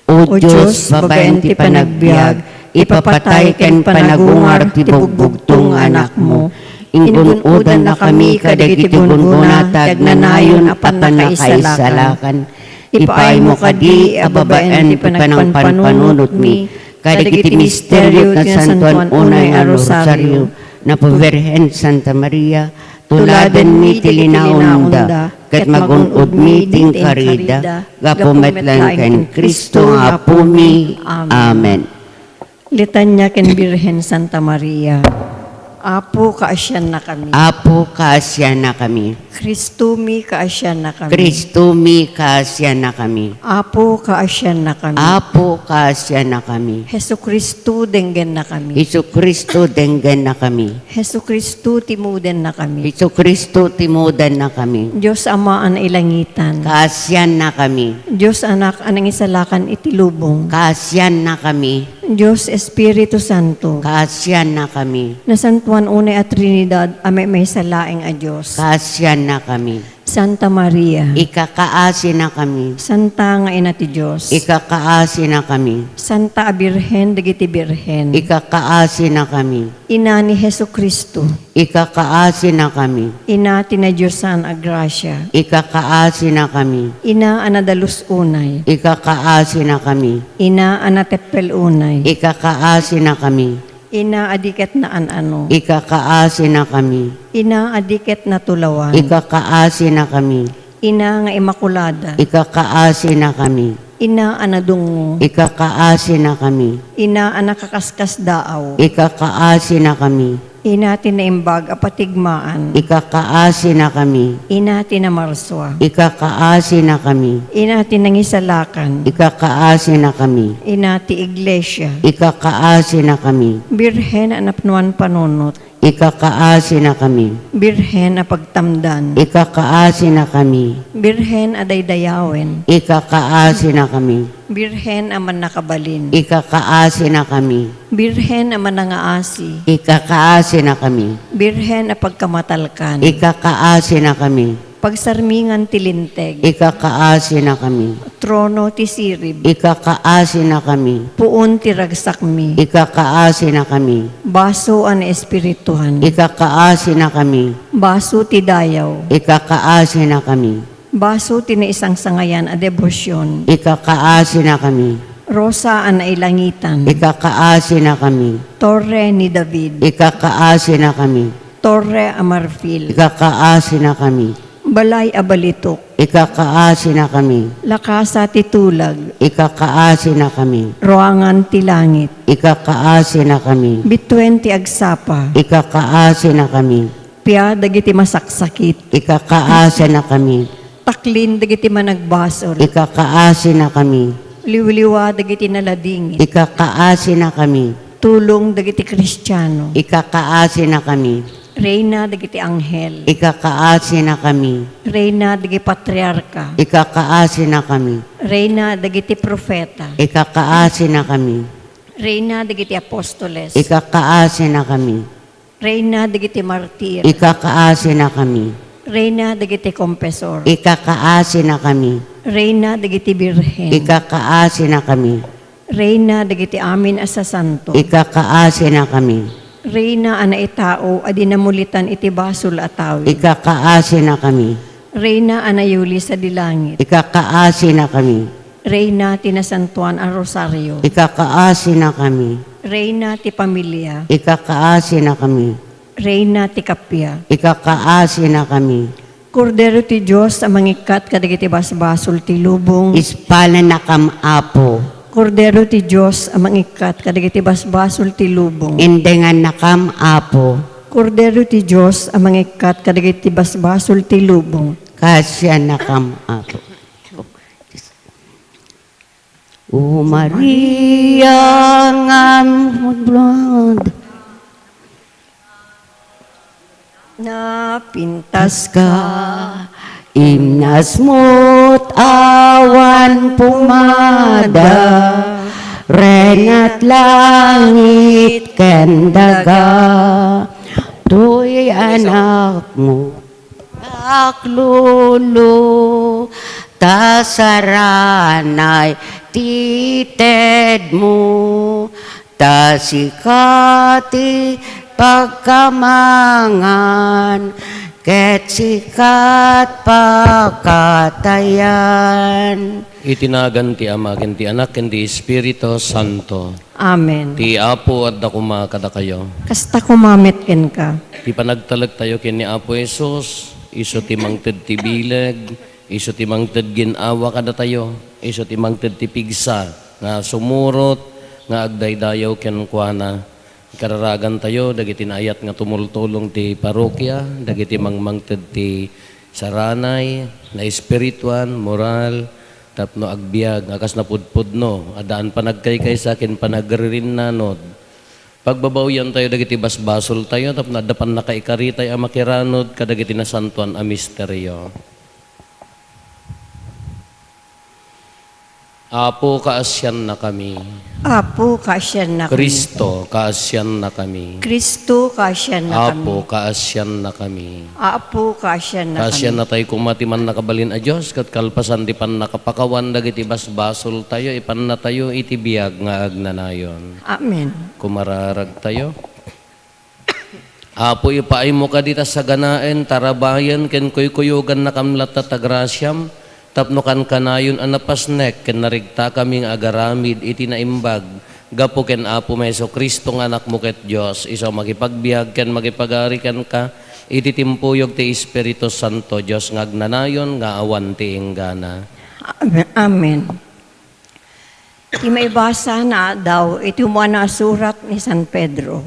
O Dios, babaen ti panagbiag, ipapatay ken panagungar ti bugbugtong nga Anakmo. Ingun-odannakami kadagiti gunggona ti agnanayon a pannakaisalakan. Ipaaymo kadi a babaen ti panagpanpanunotmi kadagiti misterio ti Nasantoan Unay a Rosario, Napo Birhen Santa Maria, tuladenmi ti linaonda, ket magun-odmi ti inkarida, gapu met laeng ken Cristo nga Apomi. Amen. Litania ken Birhen Santa Maria. Apo, kaasiannakami. Apo, kaasiannakami. Cristomi, kaasiannakami. Cristomi, kaasiannakami. Apo, kaasiannakami. Apo, kaasiannakami. Jesu-Cristo, denggennakami. Jesu-Cristo, denggennakami. Jesu-Cristo, timudennakami. Jesu-Cristo, timudennakami. Dios Ama a nailangitan. Kaasiannakami. Dios Anak a nangisalakan iti lubong. Kaasiannakami. Dios Espiritu Santo. Kaasiannakami. Nasantoan unay a Trinidad a maymaysa laeng a Dios. Kaasiannakami. Santa Maria. Ikakaasinakami. Santa nga Ina ti Dios. Ikakaasinakami. Santa a Birhen dagiti birhen. Ikakaasinakami. Ina ni Jesu-Cristo. Ikakaasinakami. Ina ti nadiosan a grasia. Ikakaasinakami. Ina a nadalus unay. Ikakaasinakami. Ina a nateppel unay. Ikakaasinakami. Ina a di ket naan-ano. Ikakaasinakami. Ina a di ket natulawan. Ikakaasinakami. Ina nga Immaculada. Ikakaasinakami. Ina a nadungngo. Ikakaasinakami. Ina a nakakaskasdaaw. Ikakaasinakami. Ina ti naimbag a patigmaan. Ikakaasinakami. Ina ti namarsua. Ikakaasinakami. Ina ti nangisalakan. Ikakaasinakami. Ina ti iglesia. Ikakaasinakami. Birhen a napnoan panunot. Ikakaasinakami. Birhen a pagtamdan. Ikakaasinakami. Birhen a daydayawen. Ikakaasinakami. Birhen a mannakabalin. Ikakaasinakami. Birhen a manangaasi. Ikakaasinakami. Birhen a pagkamatalkan. Ikakaasinakami. Pagsarmingan ti linteg. Ikakaasinakami. Trono ti sirib. Ikakaasinakami. Puon ti ragsakmi. Ikakaasinakami. Baso a naespirituan. Ikakaasinakami. Baso ti dayaw. Ikakaasinakami. Baso ti naisangsangayan a debosion. Ikakaasinakami. Rosa a nailangitan. Ikakaasinakami. Torre ni David. Ikakaasinakami. Torre a marfil. Ikakaasinakami. Balay a balitok. Ikakaasinakami. Lakasa ti tulag. Ikakaasinakami. Ruangan ti langit. Ikakaasinakami. Bituen ti agsapa. Ikakaasinakami. Pia dagiti masaksakit. Ikakaasinakami. Taklin dagiti managbasol. Ikakaasinakami. Liwliwa dagiti naladingit. Ikakaasinakami. Tulong dagiti Kristiano. Ikakaasinakami. Reyna dagiti anghel. Ikakaasinakami. Reyna dagiti patriarka. Ikakaasinakami. Reyna dagiti profeta. Ikakaasinakami. Reyna dagiti apostoles. Ikakaasinakami. Reyna dagiti martir. Ikakaasinakami. Reyna dagiti kompesor. Ikakaasinakami. Reyna dagiti birhen. Ikakaasinakami. Reyna dagiti amin a sasanto. Ikakaasinakami. Reyna a naitao a di namulitan iti basol a tawen. Ikakaasinakami. Reyna a nayuli sadi langit. Ikakaasinakami. Reyna ti Nasantoan a Rosario. Ikakaasinakami. Reyna ti Pamilia. Ikakaasinakami. Reyna ti Kappia. Ikakaasinakami. Kordero ti Dios a mangikkat kadagiti basbasol ti lubong. Ispalanakam, Apo. Kordero ti Dios a mangikkat kadagiti basbasol ti lubong. Indengannakam, Apo. Kordero ti Dios a mangikkat kadagiti basbasol ti lubong. Kaasiannakam, Apo. O Maria nga blood. Napintas ka, imnasmot awan pumada, Reynat langit ken daga, toy anakmo. Aklolo, ta saranay ti tedmo, ta sika ti pagkamangan, ket sika ti pakatayan. Iti nagan ti Ama, ken ti Anak, ken ti Espiritu Santo. Amen. Ti Apo adda koma kadakayo. Kasta koma met kenka. Ti panagtalektayo ken ni Apo Jesus, isu ti mangted ti bileg, isu ti mangted gin-awa kadatayo, isu ti mangted ti pigsa nga sumurot nga agdaydayaw kenkuana. Kararagantayo dagiti naayat nga tumultulong ti parokia, dagiti mangmangted ti saranay, naespirituan, moral, tapno agbiag nga kas napudpudno, addaan panagkaykaysa ken panagririnnanod. Pagbabawiantayo dagiti basbasoltayo tapno adda pannakaikaritay a makiranud kadagiti nasantoan a misterio. Apo, kaasiannakami. Apo, kaasiannakami. Cristo, kaasiannakami. Cristo, kaasiannakami. Apo, kaasiannakami. Apo, kaasiannakami. Kaasiannatayo koma ti Mannakabalin a Dios, ket kalpasan ti pannakapakawan dagiti basbasoltayo, ipannatayo iti biag nga agnanayon. Amen. Kumararagtayo. Apo, ipaaymo kadi ta saganaen, tarabayen, ken kuykuyogannakam latta ta grasiam, tapno kankanayon a napasnek ken narigtakami nga agaramid iti naimbag, gapu ken Apomi Jesu-Cristo nga Anakmo ket Dios, isu a makipagbiag ken makipagari kenka iti timpuyog ti Espiritu Santo, Dios nga agnanayon nga awan ti inggana. Amen. Amen. Ti maibasa nga aldaw iti umuna a surat ni San Pedro.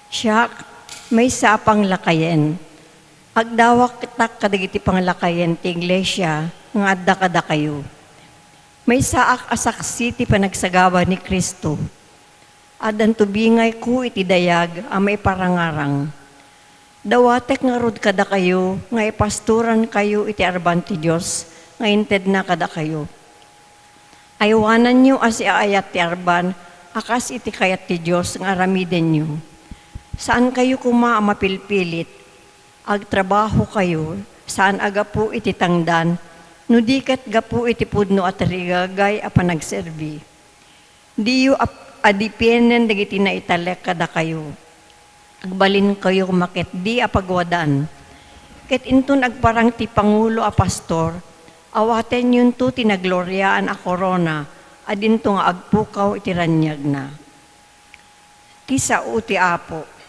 Siak, maysa a panglakayen. Agdawaktak kadagiti panglakayen ti iglesia nga adda kadakayo. Maysaak a saksi ti panagsagaba ni Cristo. Addanto bingayko iti dayag a maiparangarang. Dawatek ngarud kadakayo nga ipastorankayo iti arban ti Dios nga intedna kadakayo. Aywananyo a siaayat ti arban a kas iti kayat ti Dios nga aramidenyo. Saankayo koma a mapilpilit. Agtrabahokayo, saan a gapu iti tangdan, no di ket gapu iti pudno a tarigagay a panagserbi. Diyo ap-, adipienen dagiti naitalek kadakayo. Agbalinkayo koma ketdi a pagwadan. Ket inton agparang ti pangulo a pastor, awatenyonto ti nagloriaan a korona a dinto nga agpukaw iti raniagna. Ti sao ti Apo.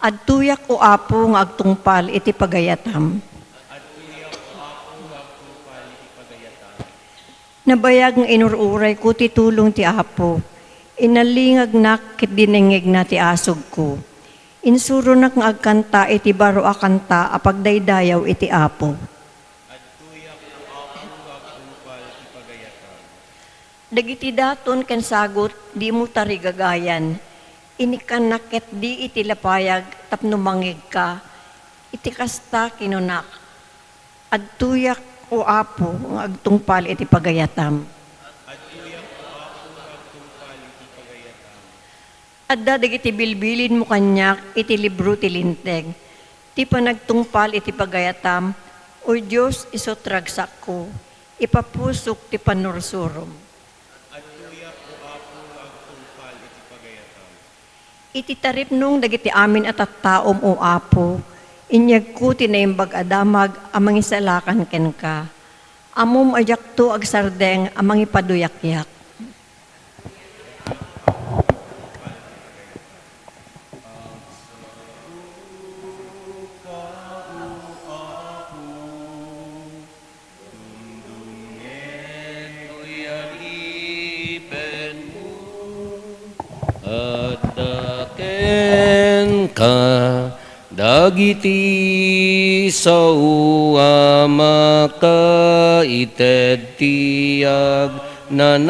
Adtoyak, O Apo, nga agtungpal iti pagayatam. Nabayag nga inur-urayko ti tulong ti Apo. Inallingagnak ket dinengngegna ti asugko. Insuronak nga agkanta iti baro a kanta a pagdaydayaw iti Apo. Dagiti daton ken sagut, dimo tarigagayan. Inikkannak ketdi iti lapayag tapno mangngegka. Iti kasta, kinunak, Adtoyak, O Apo, nga agtungpal iti pagayatam. Adda dagiti bilbilinmo kaniak iti libro ti Linteg, ti panagtungpal iti pagayatam, O Dios, isu ti ragsakko, ipapusok ti pannursurom. Iti taripnong dagiti amin a tattaom, O Apo, inyegko ti Naimbag a Damag a mangisalakan kenka. Ammom a diakto agsardeng a mangipaduyakyak. Dumdumngeg toy adipenmo, adda kenka dagiti sao a makaited ti agnanayon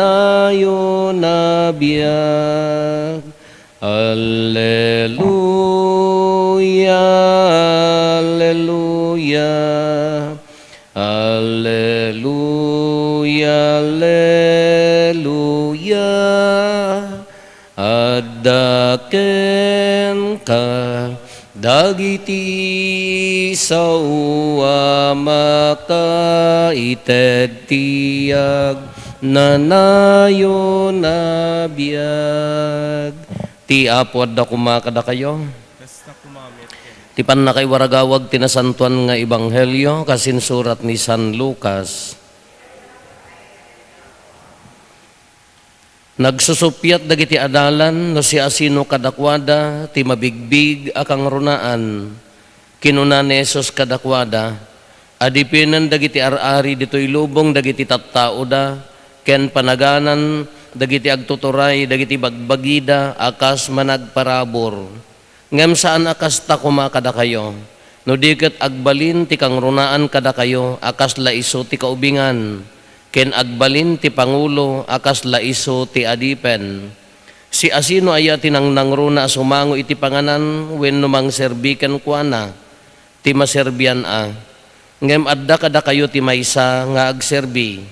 a biag. Alleluia, alleluia, alleluia, alleluia. Adda kenka dagiti sao a makaited ti agnanayon a biag. Ti Apo adda koma kadakayo. Kasta koma met kenka. Ti pannakaiwaragawag ti nasantoan nga ebanghelio kas insurat ni San Lucas. Nagsusuppiat dagiti adalan no siasino kadakuada ti mabigbig a kangrunaan. Kinuna ni Jesus kadakuada, "Adipenen dagiti ar-ari ditoy lubong dagiti tattaoda, ken panaganan dagiti agtuturay dagiti bagbagida a kas managparabur. Ngem saan a kasta koma kadakayo, no di ket agbalin ti kangrunaan kadakayo a kasla isu ti kaubingan, ken agbalin ti pangulo a kasla isu ti adipen. Siasino aya ti nangnangruna a sumango iti panganan wenno mangserbi kenkuana? Ti maserbian a. Ngem adda kadakayo ti maysa nga agserbi.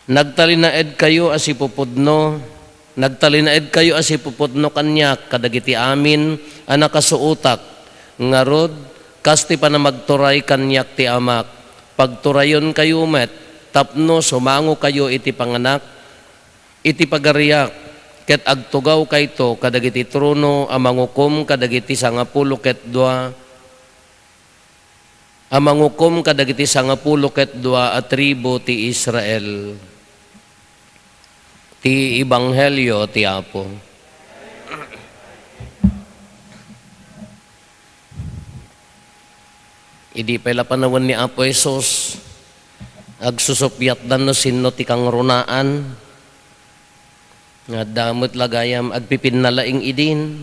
Nagtalinaedkayo a sipupudno, nagtalinaedkayo a sipupudno kaniak kadagiti amin a nakasuotak. Ngarud, kas ti panamagturay kaniak ti Amak, pagturayonkayo met tapno sumangokayo iti panganak, iti pagariak, ket agtugawkayto kadagiti trono a mangukom kadagiti sangapulo ket dua, a mangukom kadagiti sangapulo ket dua a tribu ti Israel." Ti Ebanghelio ti Apo. Idi pay la panawen ni Apo Jesus, agsusuppiatdan no sinno ti kangrunaan. Nga adda met la gayam agpipinnalaing idin.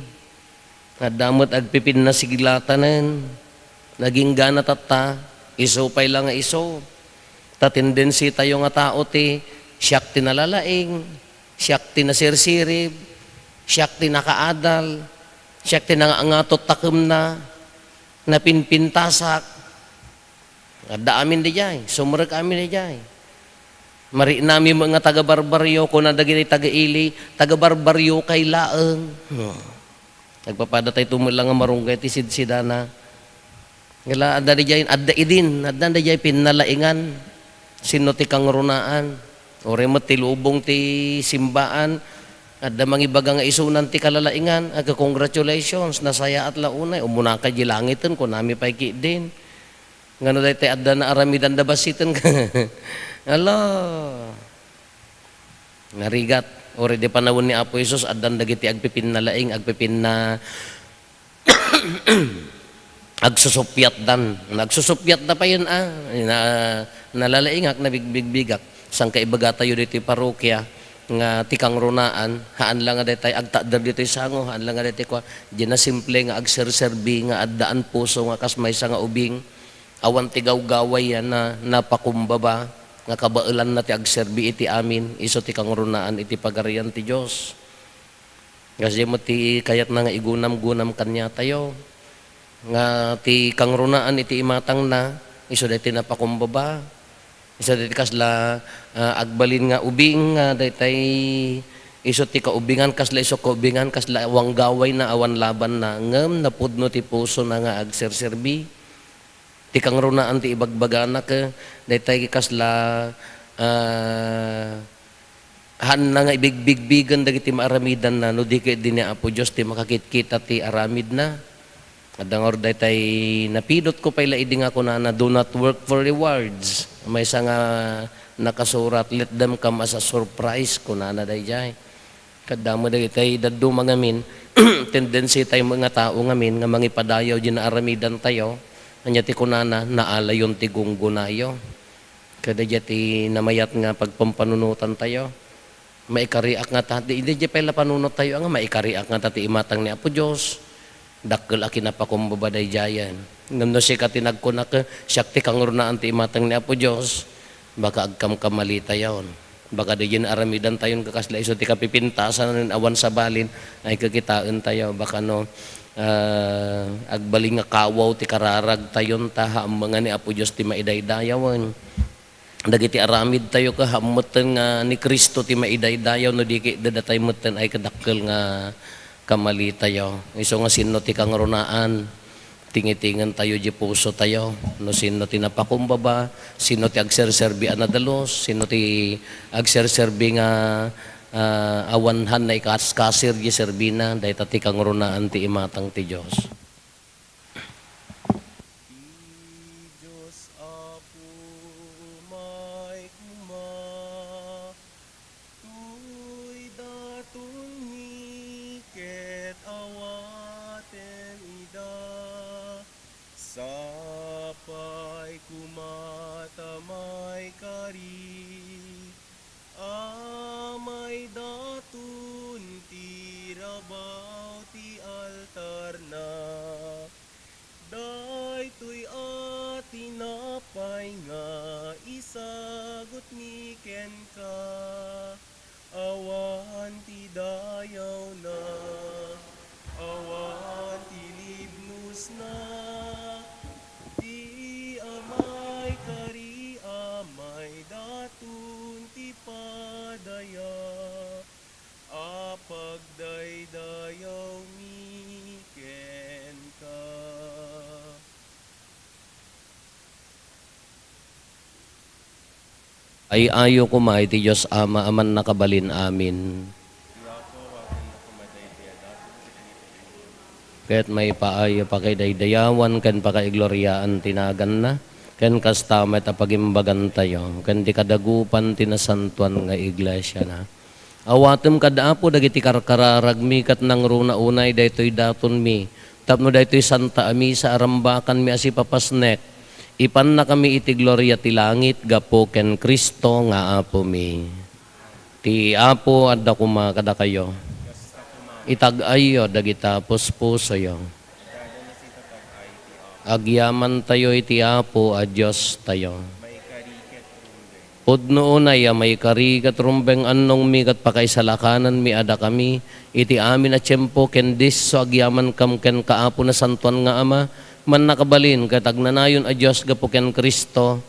Nga adda met agpipinnasigilatanen. Nagingga tatta, isu pay la nga isu. Ta tendensitayo nga tao ti, "Siak ti nalalaing, siak ti nasirsirib, siak ti nakaadal, siak ti nangangatot takemna, napinpintasak, adda amin daydiay, sumrek amin daydiay." Marinami met nga taga-barbarrio, kuna dagiti taga-ili, "Taga-barbarrio kay laeng." Hmm. Nagpapadatayto met la nga marunggay ti sidsidana. Ngala, adda daydiay, adda idin, adda daydiay pinnalaingan. Sinno ti kangrunaan? Uray met ti lubong ti simbaan, adda mangibaga nga isunan ti kalalaingan. Aga, congratulations, nasayaat la unay. Umunaka di langiten, kunami pay ketdin. Ngano daytoy adda naaramidan da bassiten? Ala. Narigat, uray di panawen ni Apo Jesus, addan dagiti agpipinnalaing, agpipinna-, agsusuppiatdan. Agsusuppiatda payen a, na-, nalalaingak, nabigbigbigak. Saan kaibagatayo ditoy parokia nga ti kangrunaan, haan la nga daytay agtakder ditoy sango, haan la nga daytay kua, di na simple nga agserserbi nga addaan puso nga kas maysa nga ubing. Awan ti gawgaway a na-, napakumbaba nga kabaelanna ti agserbi iti amin, isu ti kangrunaan iti Pagarian ti Dios. Kasdiay met ti kayatna nga igunamgunam kaniatayo, nga ti kangrunaan iti imatangna, isu daytoy napakumbaba, isu daytoy kasla, ah, agbalin nga ubing, nga daytay isu ti kaubingan, kasla isu kaubingan, kasla wanggawayna, awan labanna, ngem napudno ti pusona nga agserserbi. Ti kangrunaan ti ibagbagana ket daytay kasla, ah, Haanna nga ibigbigbigen dagiti maaramidanna no di ket idi ni Apo Dios ti makakitkita ti aramidna. Adda ngarud daytay napidotko pay la idi nga kunana, "Do not work for rewards." Maysa nga nakasurat, "Let them come as a surprise," kunana daydiay. Kadda met dagitay dadduma ngamin, tendency tayo nga tao ngamin nga mangipadayaw di naaramidantayo. Ania ti kunana, "Naalayon ti gunggonayo." Kada diay ti namayat nga pagpampanunotantayo. Maikariak ngata, di, di, di pay la panunottayo nga maikariak ngata ti imatang ni Apo Dios. Dakkel a kinapakumbaba daydiayen. Ngem no sika ti nagkunak, "Siak ti kangrunaan ti imatang ni Apo Dios," baka agkamkamalitayon. Baka diay aramidantayon nga kasla isu ti kapipintasan awan sabalin, ay kakitaentayo. Baka no, ah, agbalin nga kawaw ti kararagtayon ta haammo nga ni Apo Dios ti maidaydayawen. Dagiti aramidtayo ket haammo metten nga ni Cristo ti maidaydayaw no di ket dadatay metten ay kadakkel nga kamalitayo. Isu nga sinno ti kangrunaan, tingitingentayo di pusotayo. No sinno ti napakumbaba, sinno ti agserserbi a nadalus, sinno ti agserserbi nga, ah, awan han naikaskasir di serbina, dayta ti kangrunaan ti imatang ti Dios. Ti Dios Apo, umay koma, toy datonmi ket awatem ida. Sapay koma ta maikari a maidaton ti rabaw ti altarna. Daytoy a tinapay nga isagutmi kenka, awan ti dayawna, awan ti libnosna, ti a maikari a maidaton ti padaya a pagdaydayawmi kenka. Ay-ayo koma iti Dios Ama a Mannakabalin-amin. Ket maipaay a pakaidaydayawan ken pakaigloriaan ti naganna, ken kasta met a pagimbagantayo ken ti kadagupan ti nasantoan nga iglesiana. Awatem kad Apo dagiti karkararagmi ket nangruna unay daytoy datonmi, tapno daytoy Santa a Misa a rambakanmi a sipapasnek, ipannakami iti gloria ti langit gapu ken Cristo nga Apomi. Ti Apo adda koma kadakayo. Itag-ayyo dagita puspusoyo. Agyamantayo iti Apo a Diostayo. Pudno unay a maikari ket rumbeng, annongmi ket pakaisalakananmi a dakami iti amin a tiempo ken disso agyamankam kenka, Apo, Nasantoan nga Ama, Mannakabalin ket Agnanayon a Dios gapu ken Cristo,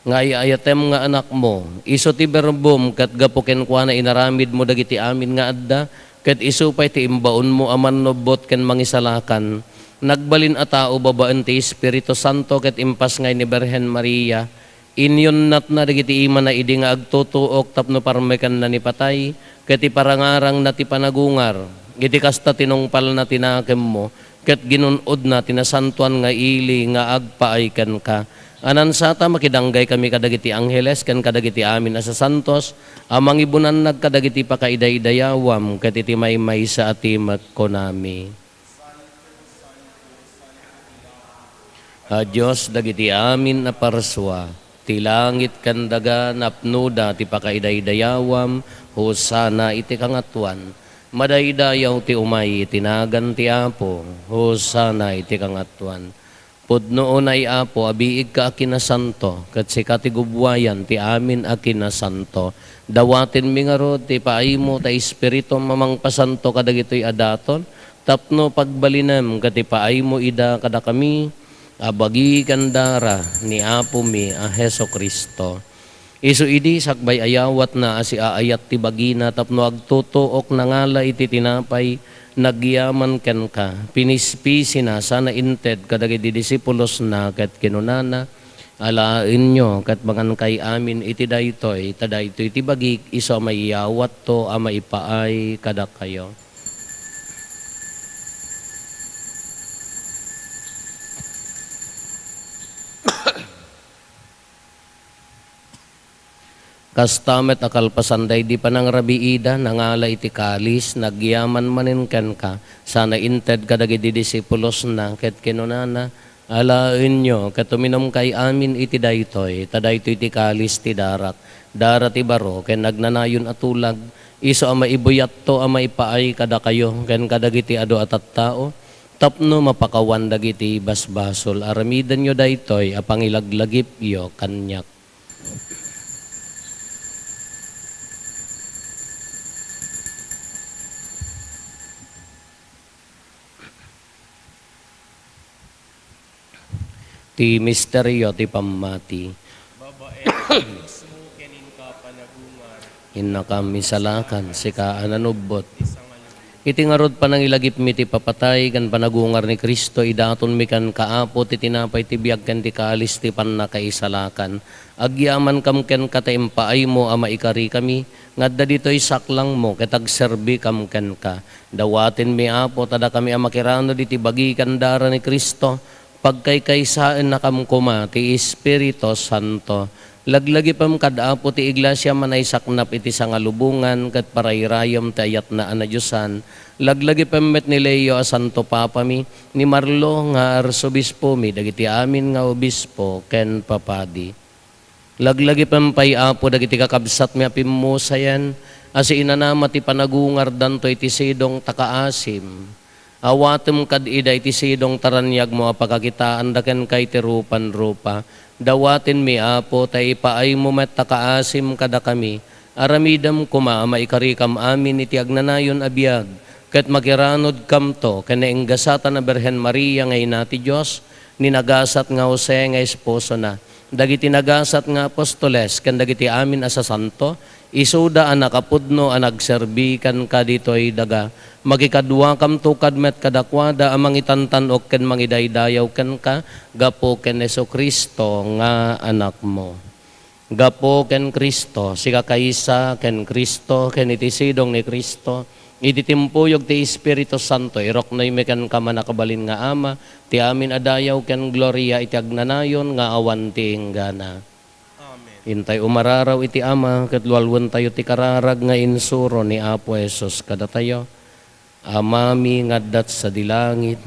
nga ay-ayatem nga Anakmo. Isu ti Berbom, ket gapu kenkuana inaramidmo dagiti amin nga adda, ket isu pay ti imbaonmo a mannubbot ken mangisalakan. Nagbalin a tao babaen ti Espiritu Santo ket impasngay ni Birhen Maria. Inyunnatna dagiti imana idi nga agtutuok tapno parmekenna ni patay, ket iparangarangna ti panagungar. Iti kasta, tinungpalna ti nakemmo, ket ginun-odna ti nasantoan nga ili nga agpaay kenka. Ania sata, makidanggay kami kadagiti angheles ken kadagiti amin a sasantos a mangibunannag kadagiti pakaidaydayawam ket iti maymaysa a timek kunami. A Dios dagiti amin a parsua, ti langit ken daga napnoda ti pakaidaydayawam. Hosanna iti kangatoan. Madaydayaw ti umay iti nagan ti Apo. Hosanna iti kangatoan. Pudno unay, Apo, a biigka a kinasanto, ket sika ti gubbuayan ti amin a kinasanto. Dawatenmi ngarud ti paaymo ta Espiritum a mangpasanto kadagitoy a daton, tapno pagbalinem ket ipaaymo ida kadakami a bagi ken dara ni Apomi a Jesu-Cristo. Isu idi sakbay ayawatna a siaayat ti bagina tapno agtutuok, nangala iti tinapay, nagyaman kenka, pinispisina sana inted kadagiti disipulosna ket kinunana, Alaenyo ket mangankay amin iti daytoy, ta daytoy ti bagik, isu a maiyawatto a maipaay kadakayo. Kasta met a kalpasan daydi panangrabiida, nangala iti kalis, nagyaman manen kenka, sana inted kadagiti disipulosna, ket kinunana, "Alaenyo, ket uminumkay amin iti daytoy, ta daytoy ti kalis ti darak, dara ti baro ken agnanayon a tulag, isu a maibuyatto a maipaay kadakayo ken kadagiti adu a tattao, tapno mapakawan dagiti basbasol. Aramidenyo daytoy a pangilaglagipyo kaniak." Ti misterio ti pammati. Babaen ti krusmo ken inka panagungar. Innakam isalakan, sika a nanubbot. Iti ngarud panangilagipmi ti papatay ken panagungar ni Cristo, idatonmi kenka, Apo, ti tinapay ti biag ken ti kalis ti pannakaisalakan. Agyamankam kenka ta impaaymo a maikarikami, nga adda ditoy saklangmo ket agserbikam kenka. Dawatenmi, Apo, ta dakami a makiranud iti bagi ken dara ni Cristo, pagkaykaysaennakam koma ti Espiritu Santo. Laglagipem kad Apo ti Iglesia a naisaknap iti sangalubongan ket parairayem ti ayatna a nadiosan. Laglagipem met ni Leo a santo papami, ni Marlo nga arsobispomi, dagiti amin nga obispo ken papadi. Laglagipem pay, Apo, dagiti kakabsatmi a pimmusayen a siinanama ti panagungardanto iti sidong ta kaasim. Awatem kad ida iti sidong ta raniagmo a pakakitaanda kenka iti rupanrupa. Dawatenmi, Apo, ta ipaaymo met ta kaasim kadakami. Aramidem koma a maikarikam amin iti agnanayon a biag, ket makiranudkamto ken naenggasatan a Birhen Maria nga Ina ti Dios, ni nagasat nga Jose nga esposona, dagiti nagasat nga apostoles, ken dagiti amin a sasanto, isuda a nakapudno a nagserbi kenka ditoy daga. Makikaduakamto kad met kadakuada a mangitantan-ok ken mangidaydayaw kenka gapu ken Jesu-Cristo nga Anakmo. Gapu ken Cristo, sika kaysa ken Cristo, ken iti sidong ni Cristo, iti timpuyog ti Espiritu Santo, iruknoymi kenka, Mannakabalin nga Ama, ti amin a dayaw ken gloria iti agnanayon nga awan ti inggana. Amen. Intay umararaw iti Ama, ket lualuentayo ti kararag nga insuro ni Apo Jesus kadatayo. Amami nga adda sadi langit.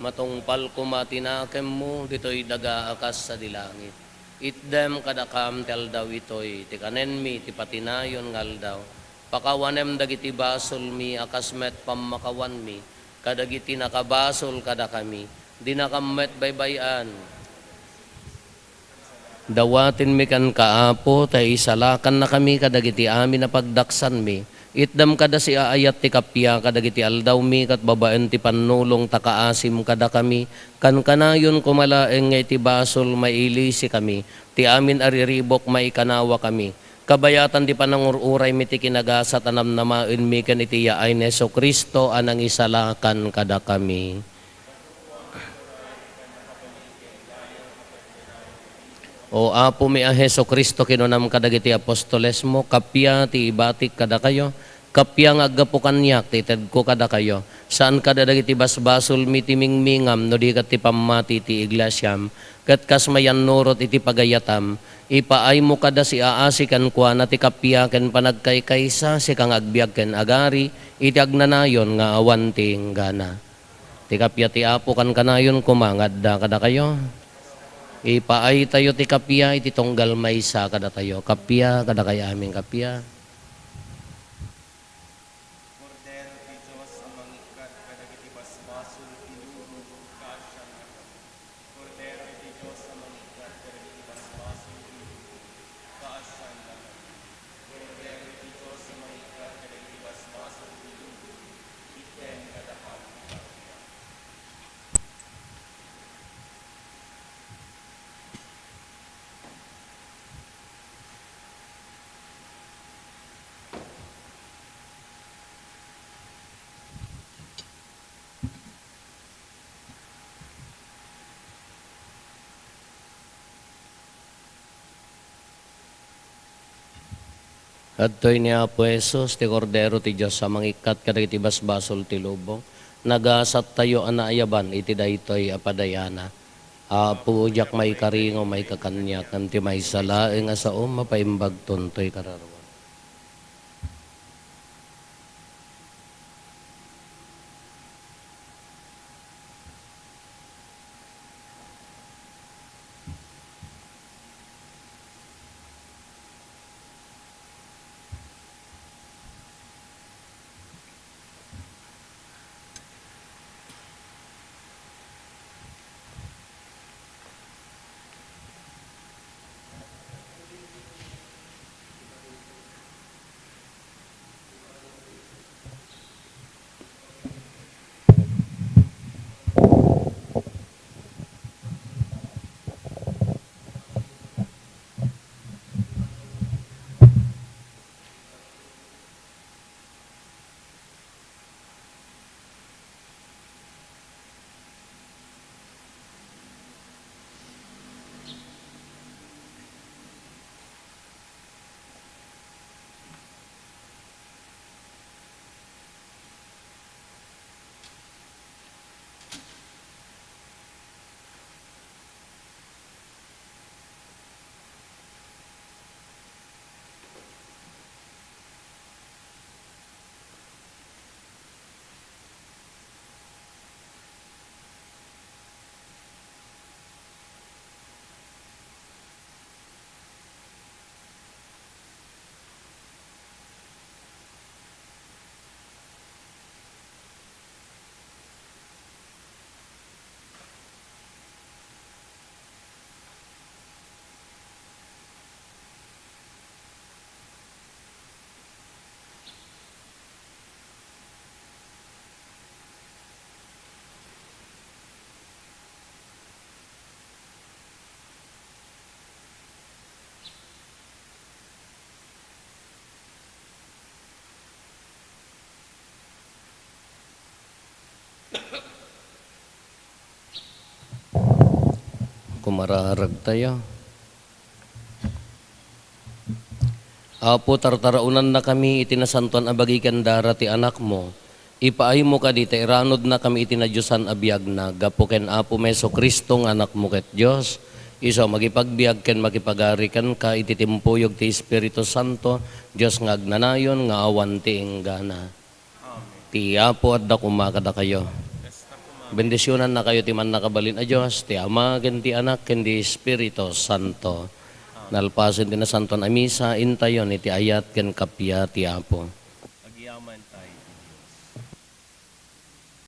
Matungpal koma ti nakemmo ditoy daga a kas sadi langit. Itdem kadakam ti aldaw itoy ti kanenmi ti patinayon nga aldaw. Pakawanem dagiti basolmi a kas met pammakawanmi kadagiti nakabasol kadakami. Dinakam met baybay-an. Dawatenmi kenka, Apo, ta isalakannakami kadagiti amin a pagdaksanmi. Itdem kada siaayat ti kappia kadagiti aldawmi ket babaen ti pannulong ta kaasim kadakami. Kankanayon koma laeng nga iti basol mailisikami, ti amin a riribuk maikanawakami. Kabayatan ti panangur-uraymi ti kinagasat a namnamaenmi ken iti yaay ni Jesu-Cristo a nangisalakan kadakami. O Apomi a Jesu-Cristo, kinunam kadagiti apostolesmo, kappia ti ibatik kadakayo, kappia nga aggapu kaniak ti itedko kadakayo. Saan kada dagiti basbasolmi ti mingmingam no di ket ti pammati ti iglesiam, ket kas mayannurot iti pagayatam, ipaaymo kada siaasi kenkuana ti kappia ken panagkaykaysa, sika nga agbiag ken agari iti agnanayon nga awan ti inggana. Ti kappia ti Apo kankanayon koma nga adda kadakayo. Ipaaytayo ti kappia iti tunggal maysa kadatayo. Kappia kadakayo amin, kappia. Kordero ti Dios a mangikkat kadagiti basbasol ti lubong, kaasiannakami. Kordero ti Dios a mangikkat kadagiti basbasol ti lubong, kaasiannakami. Kordero ti Dios a mangikkat kadagiti basbasol ti lubong, itdem kadakam ti kappia. Adtoy ni Apo Jesus, ti Kordero ti Dios a mangikkat kadagiti basbasol ti lubong. Nagasattayo a naayaban iti daytoy a padayana. Apo, diak maikaringaw, maikakaniak, ngem ti maysa laeng a saom, mapaimbagton toy kararuam. Kumararagtayo. Apo, tartaraonannakami iti nasantoan a bagi ken dara ti Anakmo. Ipaaymo kadi ta iranudnakami iti nadiosan a biagna gapu ken Apomi Jesu-Cristo nga Anakmo ket Dios. Isu a makipagbiag ken makipagari kenka iti timpuyog ti Espiritu Santo, Dios nga agnanayon nga awan ti inggana. Ti Apo adda koma kadakayo. Bendisionannakayo ti Mannakabalin a Dios, ti Ama, ken ti Anak, ken ti Espiritu Santo. Nalpasen ti Nasantoan a Misa, intayon iti ayat ken kappia ti Apo. Agyaman tayo.